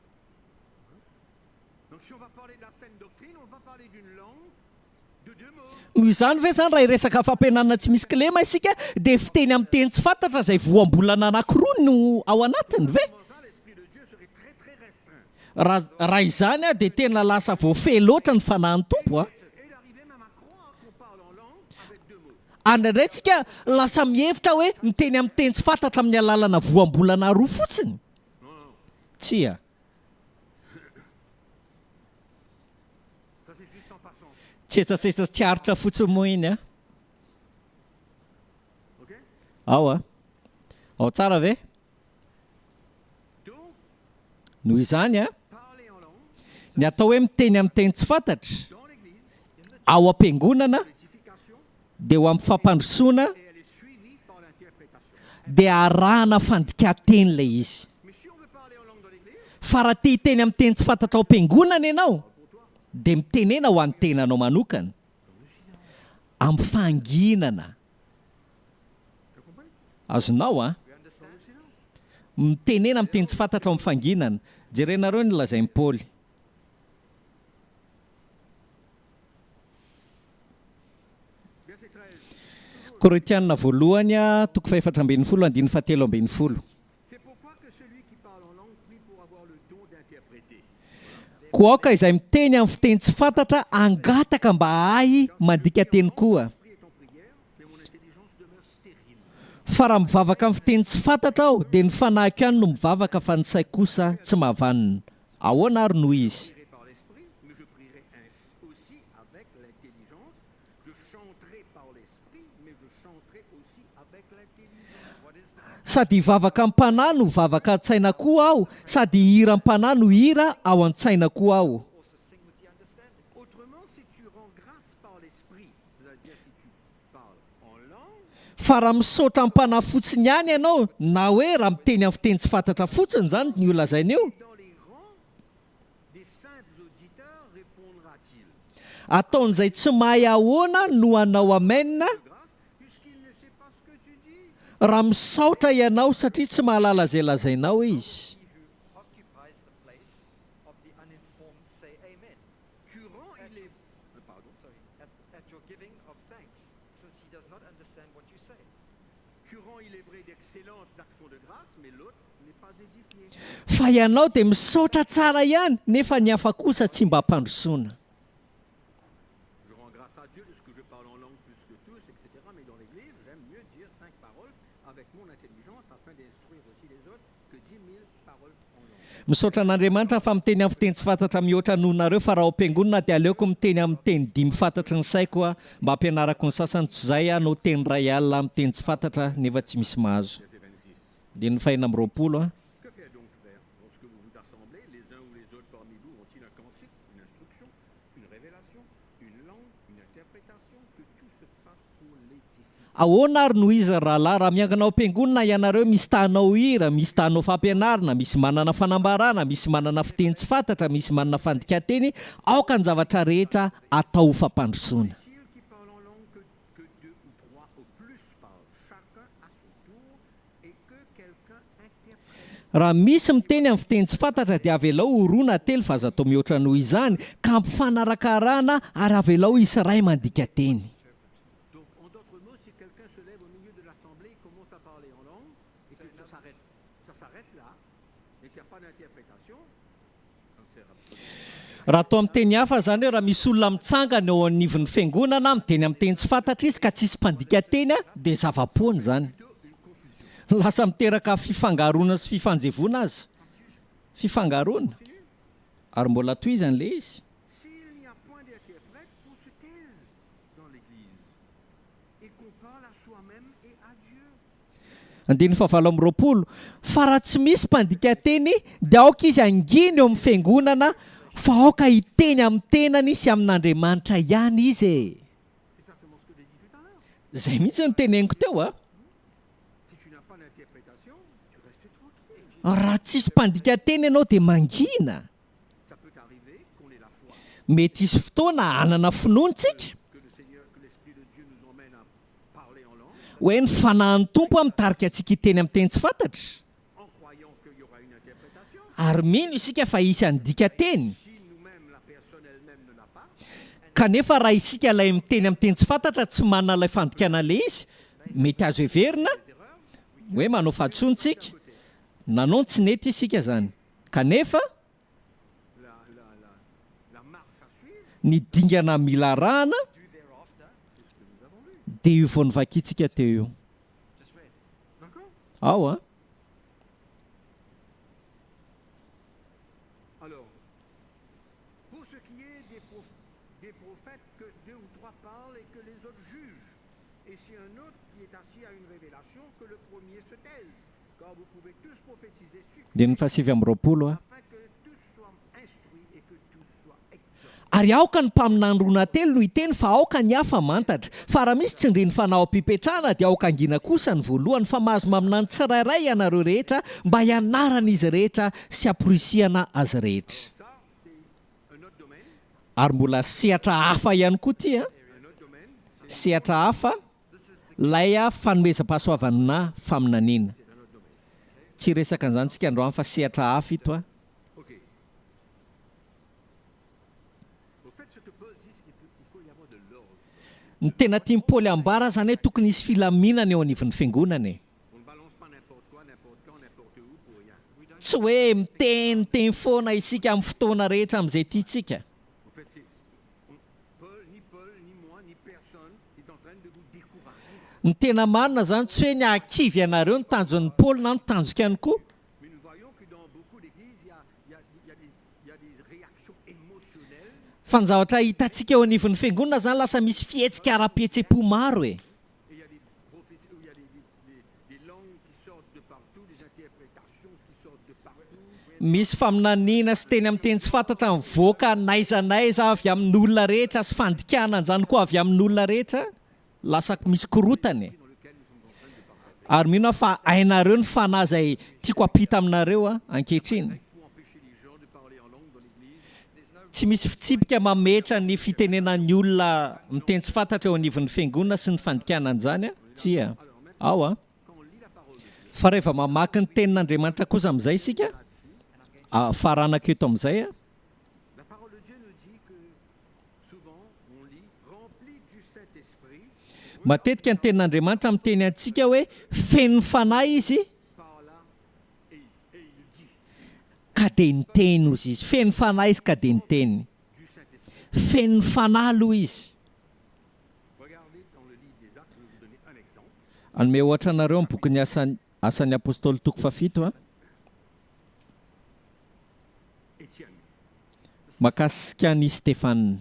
Speaker 3: Noho izany ve izany raha hiresaka fampianarana tsy misy kilema isika dia fiteny amin'ny teny tsy fantatra izay voambolana anankiroa no ao anatiny ve? Raha raha izany dia tena lasa voafehy loatra ny fanahin'ny Tompo a! Ary indraindray tsika lasa mihevitra hoe miteny amin'ny teny tsy fantatra amin'ny alalana voambolana roa fotsiny. Tsia. Tsetsatsetsa tsy aritra fotsiny moa iny a. Ao a. Ao tsara ve? Noho izany a, ny atao hoe miteny amin'ny teny tsy fantatra ao am-piangonana dia ho amin'ny fampandrosoana dia arahana fandikan-teny ilay izy. Fa raha te hiteny amin'ny teny tsy fantatra ao am-piangonana ianao dia mitenena ho an'ny tenanao manokana, amin'ny fahanginana. Azonao an? Mitenena amin'ny teny tsy fantatra ao amin'ny fahanginana. Jerenareo ny lazain'i Paoly. Korintiana voalohany toko fahefatra ambin'ny folo andininy fahatelo ambin'ny folo. Koa aoka izay miteny amin'ny fiteny tsy fantatra hangataka mba hahay mandika teny koa. Fa raha mivavaka amin'ny fiteny tsy fantatra aho, dia ny fanahiko ihany no mivavaka fa ny saiko kosa tsy mahavanona. Ahoana ary no izy? Sady hivavaka am-panahy no vavaka an-tsaina koa aho, sady hihira am-panahy no hihira ao an-tsaina koa aho. Fa raha misaotra am-panahy fotsiny ihany ianao, na hoe raha miteny amin'ny fiteny tsy fantatra fotsiny izany io lazaina io, Ataon'izay tsy mahay ahoana no hanao amen raha misaotra ianao satria tsy mahalala izay lazainao izy. Fa ianao dia misaotra tsara ihany nefa ny hafa kosa tsy mba ampandrosoana. Misaotra an'Andriamanitra fa miteny amin'ny fiteny tsy fantatra mihoatra noho nareo fa raha ao am-piangonana dia aleoko miteny amin'ny teny dimy fantatry ny saiko aho mba hampianarako ny sasany tsy izay aho no teny iray alina amin'ny teny tsy fantatra nefa tsy misy mahazo. Andininy fahenina amby roapolo a. Ahoana ary no izy ry rahalahy, raha miangona ao am-piangonana ianareo, misy ta hanao hira, misy ta hanao fampianarana, misy manana fanambarana, misy manana fiteny tsy fantatra, misy manana fandikan-teny, aoka ny zavatra rehetra atao ho fampandrosoana. Raha misy miteny amin'ny fiteny tsy fantatra dia avelao ho roa na telo fa aza atao mihoatra noho izany, ka ampifanarakarahana ary avelao hisy iray mandika teny. Raha atao amin'ny teny hafa izany hoe raha misy olona mitsangana eo anivon'ny fiangonana miteny amin'ny teny tsy fantatra izy ka tsisy mpandika teny dia zava-poana izany. Lasa miteraka fifangaroana sy fifanjevoana aza. Fifangaroana. Ary mbola tohizany ilay izy. Andininy fahavalo amby roapolo, Fa raha tsy misy mpandika teny, dia aoka izy hangina eo amin'ny fiangonana, fa aoka hiteny amin'ny tenany sy amin'Andriamanitra ihany izy e! Izay mihitsy no teneniko teo a! Raha tsisy mpandika teny ianao dia mangina. Mety hisy fotoana hanana finoana isika. Hoe ny Fanahin'ny Tompo mitarika antsika hiteny amin'ny teny tsy fantatra. Ary mino isika fa hisy handika teny. Kanefa raha isika ilay miteny amin'ny teny tsy fantatra tsy manana ilay fandikana ilay izy, mety azo heverina hoe manao fahadisoana isika. Nanao ny tsy nety isika izany. Kanefa. Ny dingana mila arahana dia io vao novakintsika teo io. Ao an. Andininy fahasivy amby roapolo a. Ary aoka ny mpaminany roa na telo no hiteny fa aoka ny hafa hamantatra. Fa raha misy tsindrin'ny fanahy ao am-pipetrahana dia aoka hangina kosa ny voalohany fa mahazo maminany tsirairay ianareo rehetra mba hianaran'izy rehetra sy hamporisihana azy rehetra. Ary mbola sehatra hafa ihany koa ity an! Sehatra hafa Ilay fanomezam-pahasoavana faminaniana. Tsy hiresaka an'izany isika androany fa sehatra hafa ito an. Ny tena tian'i Paoly ambara izany hoe tokony hisy filaminana eo anivon'ny fiangonana e. Tsy hoe miteniteny foana isika amin'ny fotoana rehetra amin'izay tiantsika. Ny tena marina izany tsy hoe ny hahakivy anareo ny tanjon'i Paoly na ny tanjoko ihany koa. Fa ny zavatra hitantsika eo anivon'ny fiangonana izany lasa misy fihetsika ara-pihetseham-po maro e. Misy faminaniana sy teny amin'ny teny tsy fantatra mivoaka n'aiza n'aiza avy amin'olona rehetra sy fandikana an'izany koa avy amin'olona rehetra, lasa misy korotana e. Ary mino aho fa hainareo ny fanahy izay tiako hampita aminareo ankehitriny. Tsy misy fitsipika mametra ny fitenenan'ny olona miteny tsy fantatra eo anivon'ny fiangonana sy ny fandikana an'izany, tsia. Ao an. Fa rehefa mamaky ny tenin'Andriamanitra kosa amin'izay isika, faranako eto amin'izay an. Matetika ny tenin'Andriamanitra miteny antsika hoe feno fanahy izy, Ka dia niteny ozy izy. Feno fanahy izy ka dia niteny. Feno fanahy aloha izy. Hanome ohatra anareo amin'ny bokin'ny Asan'ny Asan'ny Apostoly toko fahafito a. Mahakasika an'i Stefana.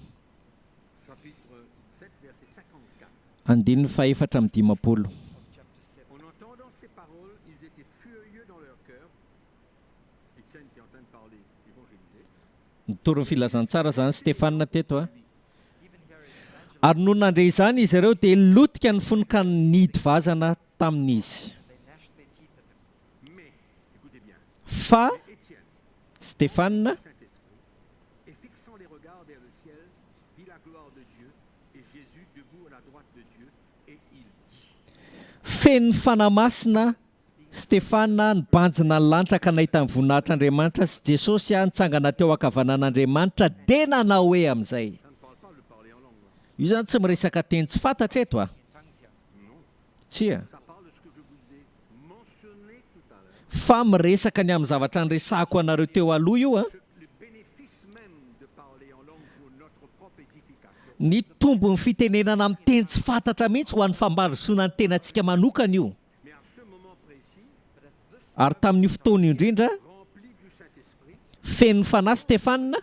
Speaker 3: Andininy fahefatra amby dimampolo. Nitory ny filazantsara izany Stefana teto a. Ary nony nandre izany izy ireo dia lotika ny fony ka nihidy vazana taminy izy. Fa Stefana. Feno ny Fanahy Masina Stefana nibanjina ny lanitra ka nahita ny voninahitr'Andriamanitra sy Jesosy nitsangana teo ankavanan'Andriamanitra dia nanao hoe amin'izay. Io izany tsy miresaka teny tsy fantatra eto a! Tsia. Fa miresaka ny amin'ny zavatra niresahako anareo teo aloha io a! Ny tombon'ny fitenenana amin'ny teny tsy fantatra mihitsy ho an'ny fampandrosoana ny tenantsika manokana io. Ary tamin'io fotoana io indrindra, feno ny Fanahy Stefana,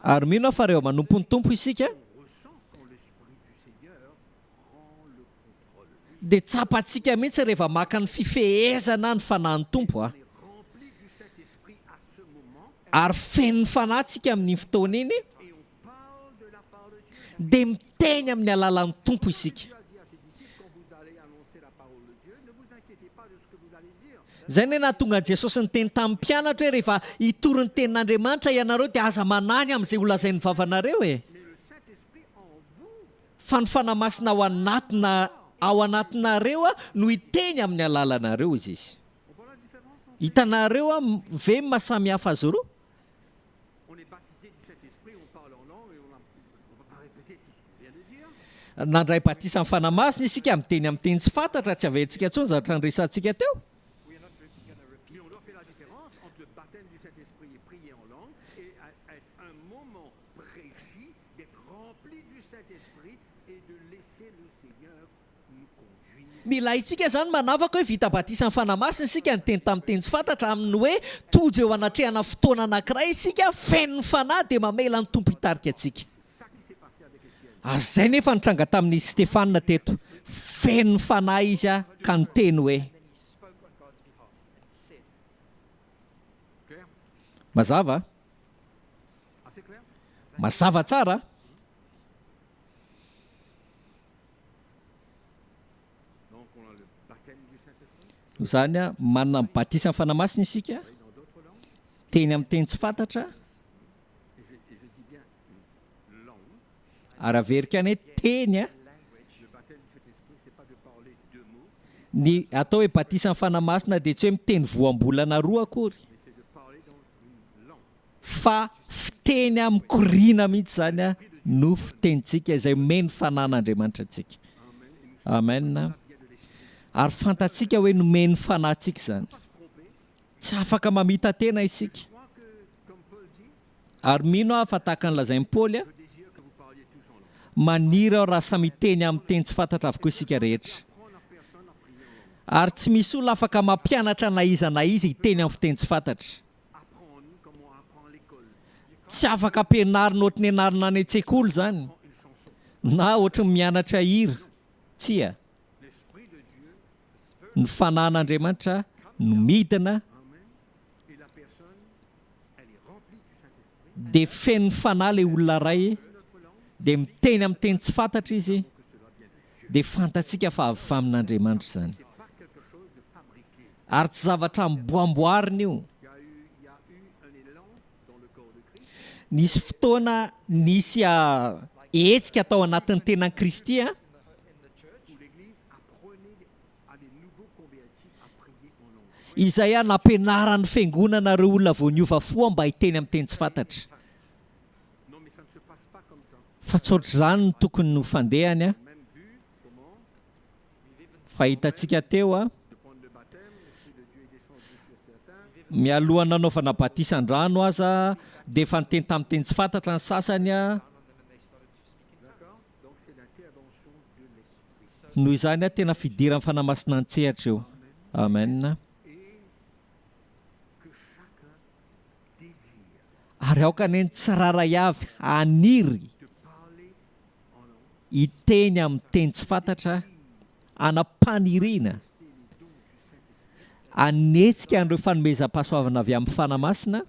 Speaker 3: ary mino aho fa rehefa manompo ny Tompo isika, dia tsapantsika mihitsy rehefa maka ny fifehezana ny Fanahin'ny Tompo. Ary feno ny Fanahy tsika amin'iny fotoana iny, dia miteny amin'ny alalan'ny Tompo isika. Izay no nahatonga an'i Jesosy niteny tamin'ny mpianatra hoe rehefa hitory ny tenin'Andriamanitra ianareo dia aza manahy ny amin'izay holazain'ny vavanareo e! Fa ny Fanahy Masina ao anatina ao anatinareo no hiteny amin'ny alalanareo, hoy Izy. Hitanareo ve ny maha samy hafa azy roa? Nandray batisa ny Fanahy Masina isika, miteny amin'ny teny tsy fantatra, tsy averintsika intsony ny zavatra niresahantsika teo. Mila haintsika izany manavaka hoe vita batisan'ny Fanahy Masina isika, niteny tamin'ny teny tsy fantatra, amin'ny hoe tojo eo anatrehana fotoana anankiray isika, feno ny Fanahy dia mamela ny Tompo hitarika antsika. Ary izay nefa nitranga tamin'i Stefana teto, feno ny Fanahy izy ka niteny hoe. Mazava? Mazava tsara? Izany manana ny batisan'ny Fanahy Masina isika, teny amin'ny teny tsy fantatra, ary averiko ihany hoe teny a, ny atao hoe batisan'ny Fanahy Masina dia tsy hoe miteny voambolana roa akory, Fa fiteny mikoriana mihitsy izany no fitenintsika izay omen'ny Fanahin'Andriamanitra antsika. Amen. Ary fantatsika hoe nomen'ny Fanahy antsika izany. Tsy afaka mamita-tena isika. Ary mino aho fa tahaka ny lazain'i Paoly, maniry aho raha samy hiteny amin'ny teny tsy fantatra avokoa isika rehetra. Ary tsy misy olona afaka mampianatra na iza na iza hiteny amin'ny fiteny tsy fantatra. Tsy afaka ampianarina ohatry ny anarina any an-tsekoly izany, na ohatry ny mianatra hira. Tsia. Ny Fanahin'Andriamanitra no midina, dia feno ny Fanahy ilay olona iray, dia miteny amin'ny teny tsy fantatra izy, dia fantatsika fa avy amin'Andriamanitra izany. Ary tsy zavatra amboamboarina io. Nisy fotoana nisy hetsika tao anatin'ny tenan'i Kristy an. Izay nampianaran'ny fiangonana ireo olona vao niova fo mba hiteny amin'ny teny tsy fantatra. Fa tsy ohatr'izany no tokony ho fandehany an. Fa hitantsika teo a, mialohan'ny nanaovana batisa an-drano aza dia efa niteny tamin'ny teny tsy fantatra ny sasany a. Noho izany a, tena fidiran'ny Fanahy Masina an-tsehatra io. Amen. Ary aoka anie ny tsirairay avy haniry hiteny amin'ny teny tsy fantatra, hanam-paniriana, Hanetsika an'ireo fanomezam-pahasoavana avy amin'ny Fanahy Masina,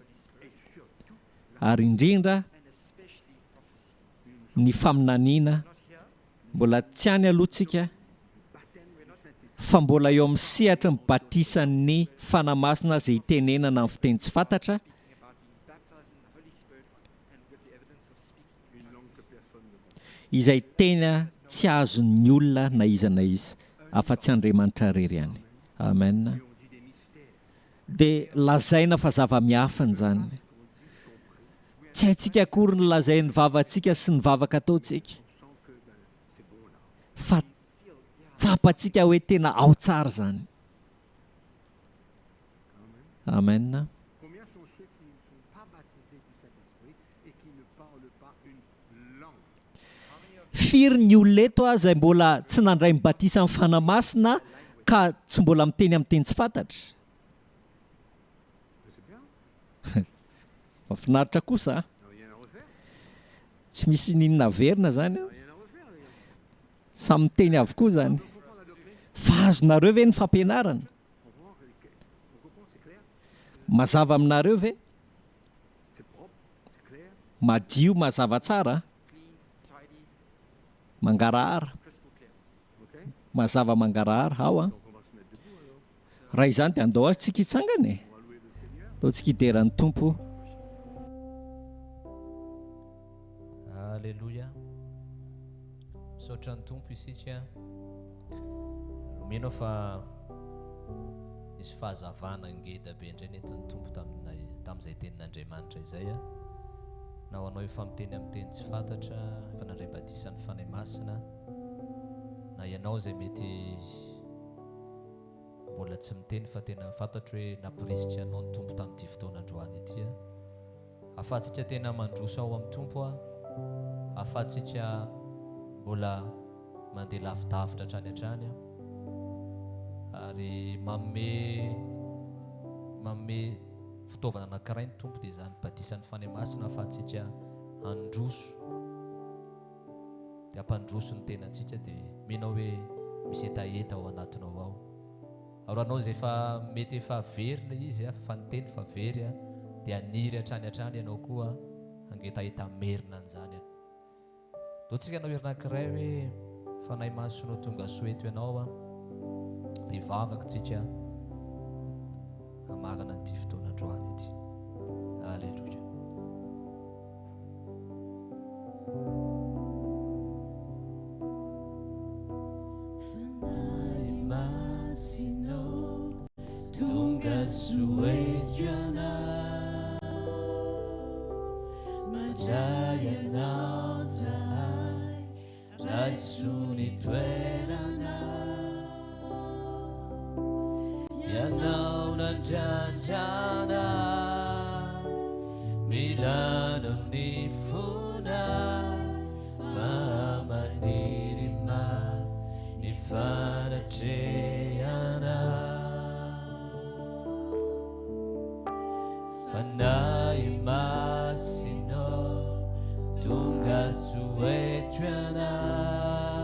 Speaker 3: ary indrindra ny faminaniana. Mbola tsy any aloha tsika fa mbola eo amin'ny sehatry ny batisan'ny Fanahy Masina izay itenenana amin'ny fiteny tsy fantatra. Izay tena tsy azon'ny olona na iza na iza afa-tsy Andriamanitra irery ihany. Amen. Dia lazaina fa zava-miafina izany. Tsy haintsika akory ny lazain'ny vavantsika sy ny vavaka ataontsika. Fa tsapantsika hoe tena ao tsara izany. Amen. Firy ny olona eto izay mbola tsy nandray ny batisan'ny Fanahy Masina ka tsy mbola miteny amin'ny teny tsy fantatra? Mahafinaritra kosa an! Tsy misy n'inona averina izany an! Samy miteny avokoa izany. Fa azonareo ve ny fampianarana? Mazava aminareo ve? Madio, mazava tsara an! Mangarahara. Mazava mangarahara ao an! Raha izany dia andao ary tsika hitsangana e! Andao tsika hidera ny Tompo.
Speaker 1: Aleloia. Misaotra ny Tompo isika. Mino aho fa nisy fahazavana ngeda be indray nentin'ny Tompo taminay tamin'izay tenin'Andriamanitra izay. Na ho anao efa miteny amin'ny teny tsy fantatra, efa nandray batisan'ny Fanahy Masina, na ianao izay mety Mbola tsy miteny fa tena fantatro hoe namporisika anao ny Tompo tamin'ity fotoana androany ity a. Ahafahantsika tena mandroso ao amin'ny Tompo a. Ahafahantsika mbola mandeha lavidavitra hatrany hatrany a. Ary manome manome fitaovana anankiray ny Tompo dia izany batisan'ny Fanahy Masina ahafahantsika handroso. dia hampandroso ny tenantsika dia mino aho hoe misy hetaheta ao anatinao ao. Ary ho anao izay efa mety efa very ilay izy a, fa niteny fa very a, dia haniry hatrany hatrany ianao koa hangetaheta hamerina an'izany. Ndao tsika hanao hira anankiray hoe Fanahy Masina tonga soa eto ianao a, dia hivavaka tsika hamarana an'ity fotoana androany ity. Aleloia.
Speaker 2: Fanahy Masina ô, tonga soa eto ianao, mandray anao zahay, raiso ny toeranao, ianao nandrandrana. Milana ny fonay fa maniry mafy ny fanatrehanao. Fanahy Masina ô, tonga soa eto ianao.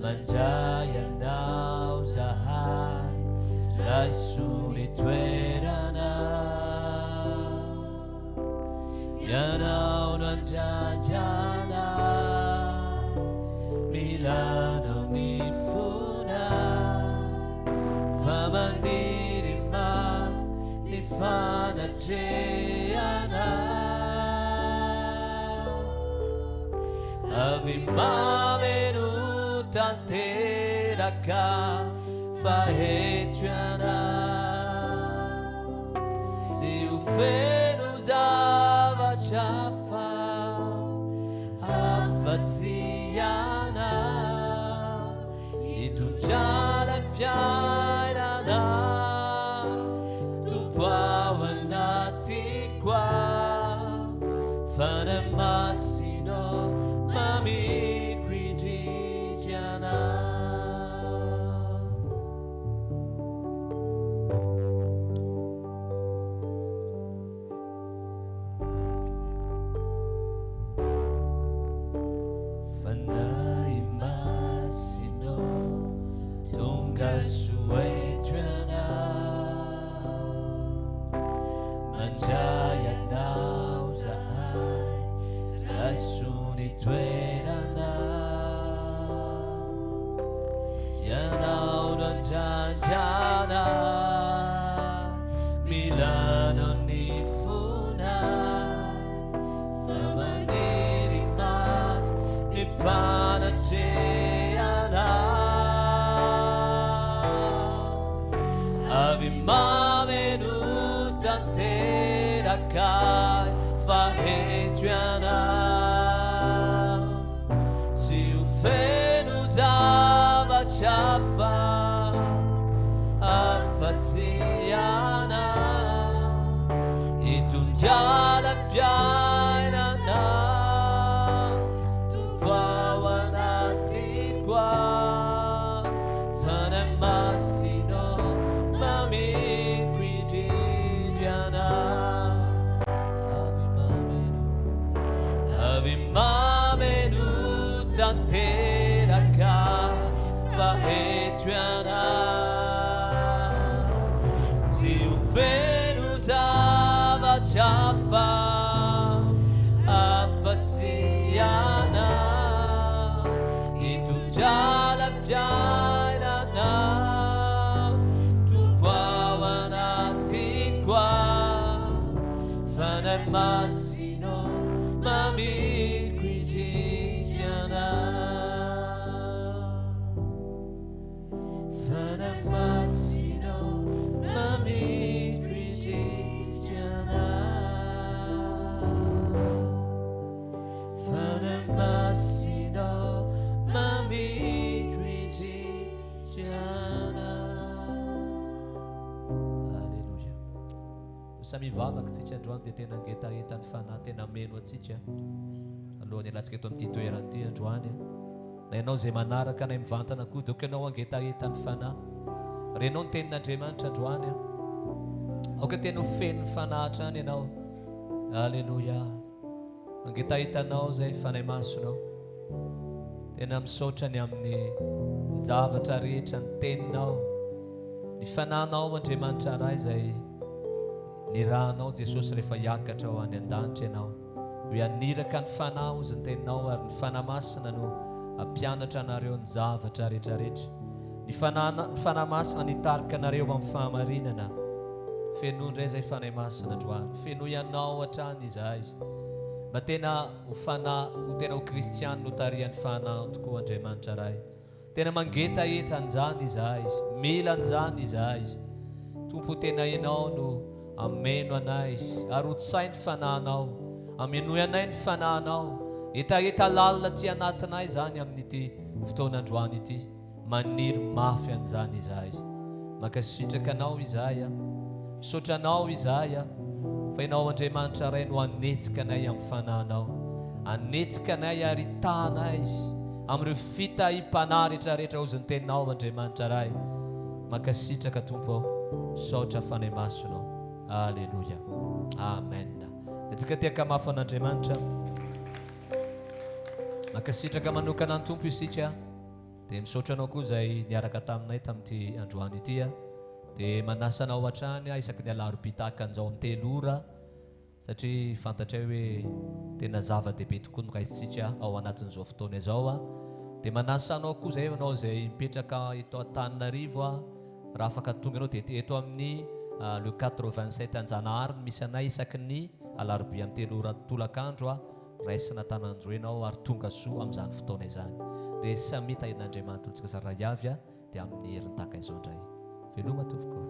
Speaker 2: Mandray anao zahay, raiso ny toeranao. Ianao no andrandrana, mila anao ny fonay, fa maniry mafy ny fanatrehanao. Avy mameno tanteraka fa eto ianao. Tsy ho feno zavatra hafa afa-tsy ianao. Hitondrana fiainana Tompo ao anatiko ao. Fanahy Masina ô, mamiko indrindra Ianao. Fanahy Masina ô, tonga soa.
Speaker 1: Mandray anao zahay, raiso ny toeranao. Ianao no andrandrana, mila anao ny fonay. Fa maniry mafy ny fanatrehanao. Avy mameno tanteraka ahy fa eto ianao. Tsy ho feno zavatra hafa afa-tsy ianao. Hitondrana fiainana Tompo ao anatiko ao. Fanahy Masina ô, mamiko indrindra Ianao. Avy mameno, avy mameno tanteraka fa eto Ianao. Tsy ho feno zavatra hafa afa-tsy Ianao. Hitondrana fiainana Tompo ao anatiko ao. Fanahy Masina ô, mamiko indrindra Ianao. Fanahy Masina ô, mamiko indrindra Ianao. Fanahy Masina ô, mamiko indrindra Ianao. Aleloia. Samy hivavaka tsika androany dia tena hangetaheta ny Fanahy tena hameno antsika alohan'ny hialantsika eto amin'ity toerana ity androany. Na ianao izay manaraka anay mivantana koa dia aoka ianao hangetaheta ny Fanahy. Renao ny tenin'Andriamanitra androany. Aoka tena ho feno ny Fanahy hatrany ianao. Aleloia. Mangetaheta Anao izay Fanahy Masina ô. Tena misaotra ny amin'ny zavatra rehetra ny teninao, ny Fanahinao Andriamanitra Ray izay nirahanao Jesosy rehefa hiakatra ho any an-danitra Ianao. Hoe haniraka ny Fanahy hozy ny teninao ary ny Fanahy Masina no hampianatra anareo ny zavatra rehetra rehetra. Ny Fanahy, ny Fanahy Masina nitarika anareo amin'ny fahamarinana. Fenoy indray izay Fanahy Masina androany. Fenoy Anao hatrany izahay. Mba tena ho fanahy, ho tena ho kristiana notarihan'ny Fanahinao tokoa Andriamanitra Ray. Tena mangetaheta an'izany izahay. Mila an'izany izahay. Tompo tena Ianao no ameno anay ary hotsahy ny Fanahinao. Amenoy anay ny Fanahinao. Hetaheta lalina aty anatinay izany amin'ity fotoana androany ity. Maniry mafy an'izany izahay. Mankasitraka Anao izahay a. Misaotra Anao izahay a. Fa Ianao Andriamanitra Ray no hanetsika anay amin'ny Fanahinao. Hanetsika anay ary hitaha anay amin'ireo fitahiam-panahy rehetrarehetra hozy ny Teninao Andriamanitra Ray. Mankasitraka Tompo ô. Misaotra Fanahy Masina ô. Aleloia. Amen. Dia tsika te hakamafy an'Andriamanitra. Mankasitraka manokana ny Tompo isika. Dia misaotra anao koa izay niaraka taminay tamin'ity androany ity. Dia manasa anao hatrany isaky ny alarobia tahaka an'izao amin'ny telo ora satria fantatray hoe tena zava-dehibe tokoa ny raisintsika ao anatin'izao fotoana izao. Dia manasa anao koa izay ianao izay mipetraka eto Antananarivo raha afaka tonga ianao dia eto amin'ny le 87 Anjanahary no misy anay isaky ny alarobia amin'ny telo ora tolakandro. Raisina an-tanan-droa ianao ary tonga soa amin'izany fotoana izany. Dia samia tahian'Andriamanitra ho antsika tsirairay avy dia amin'ny heriny tahaka izao indray. Veloma tompoko.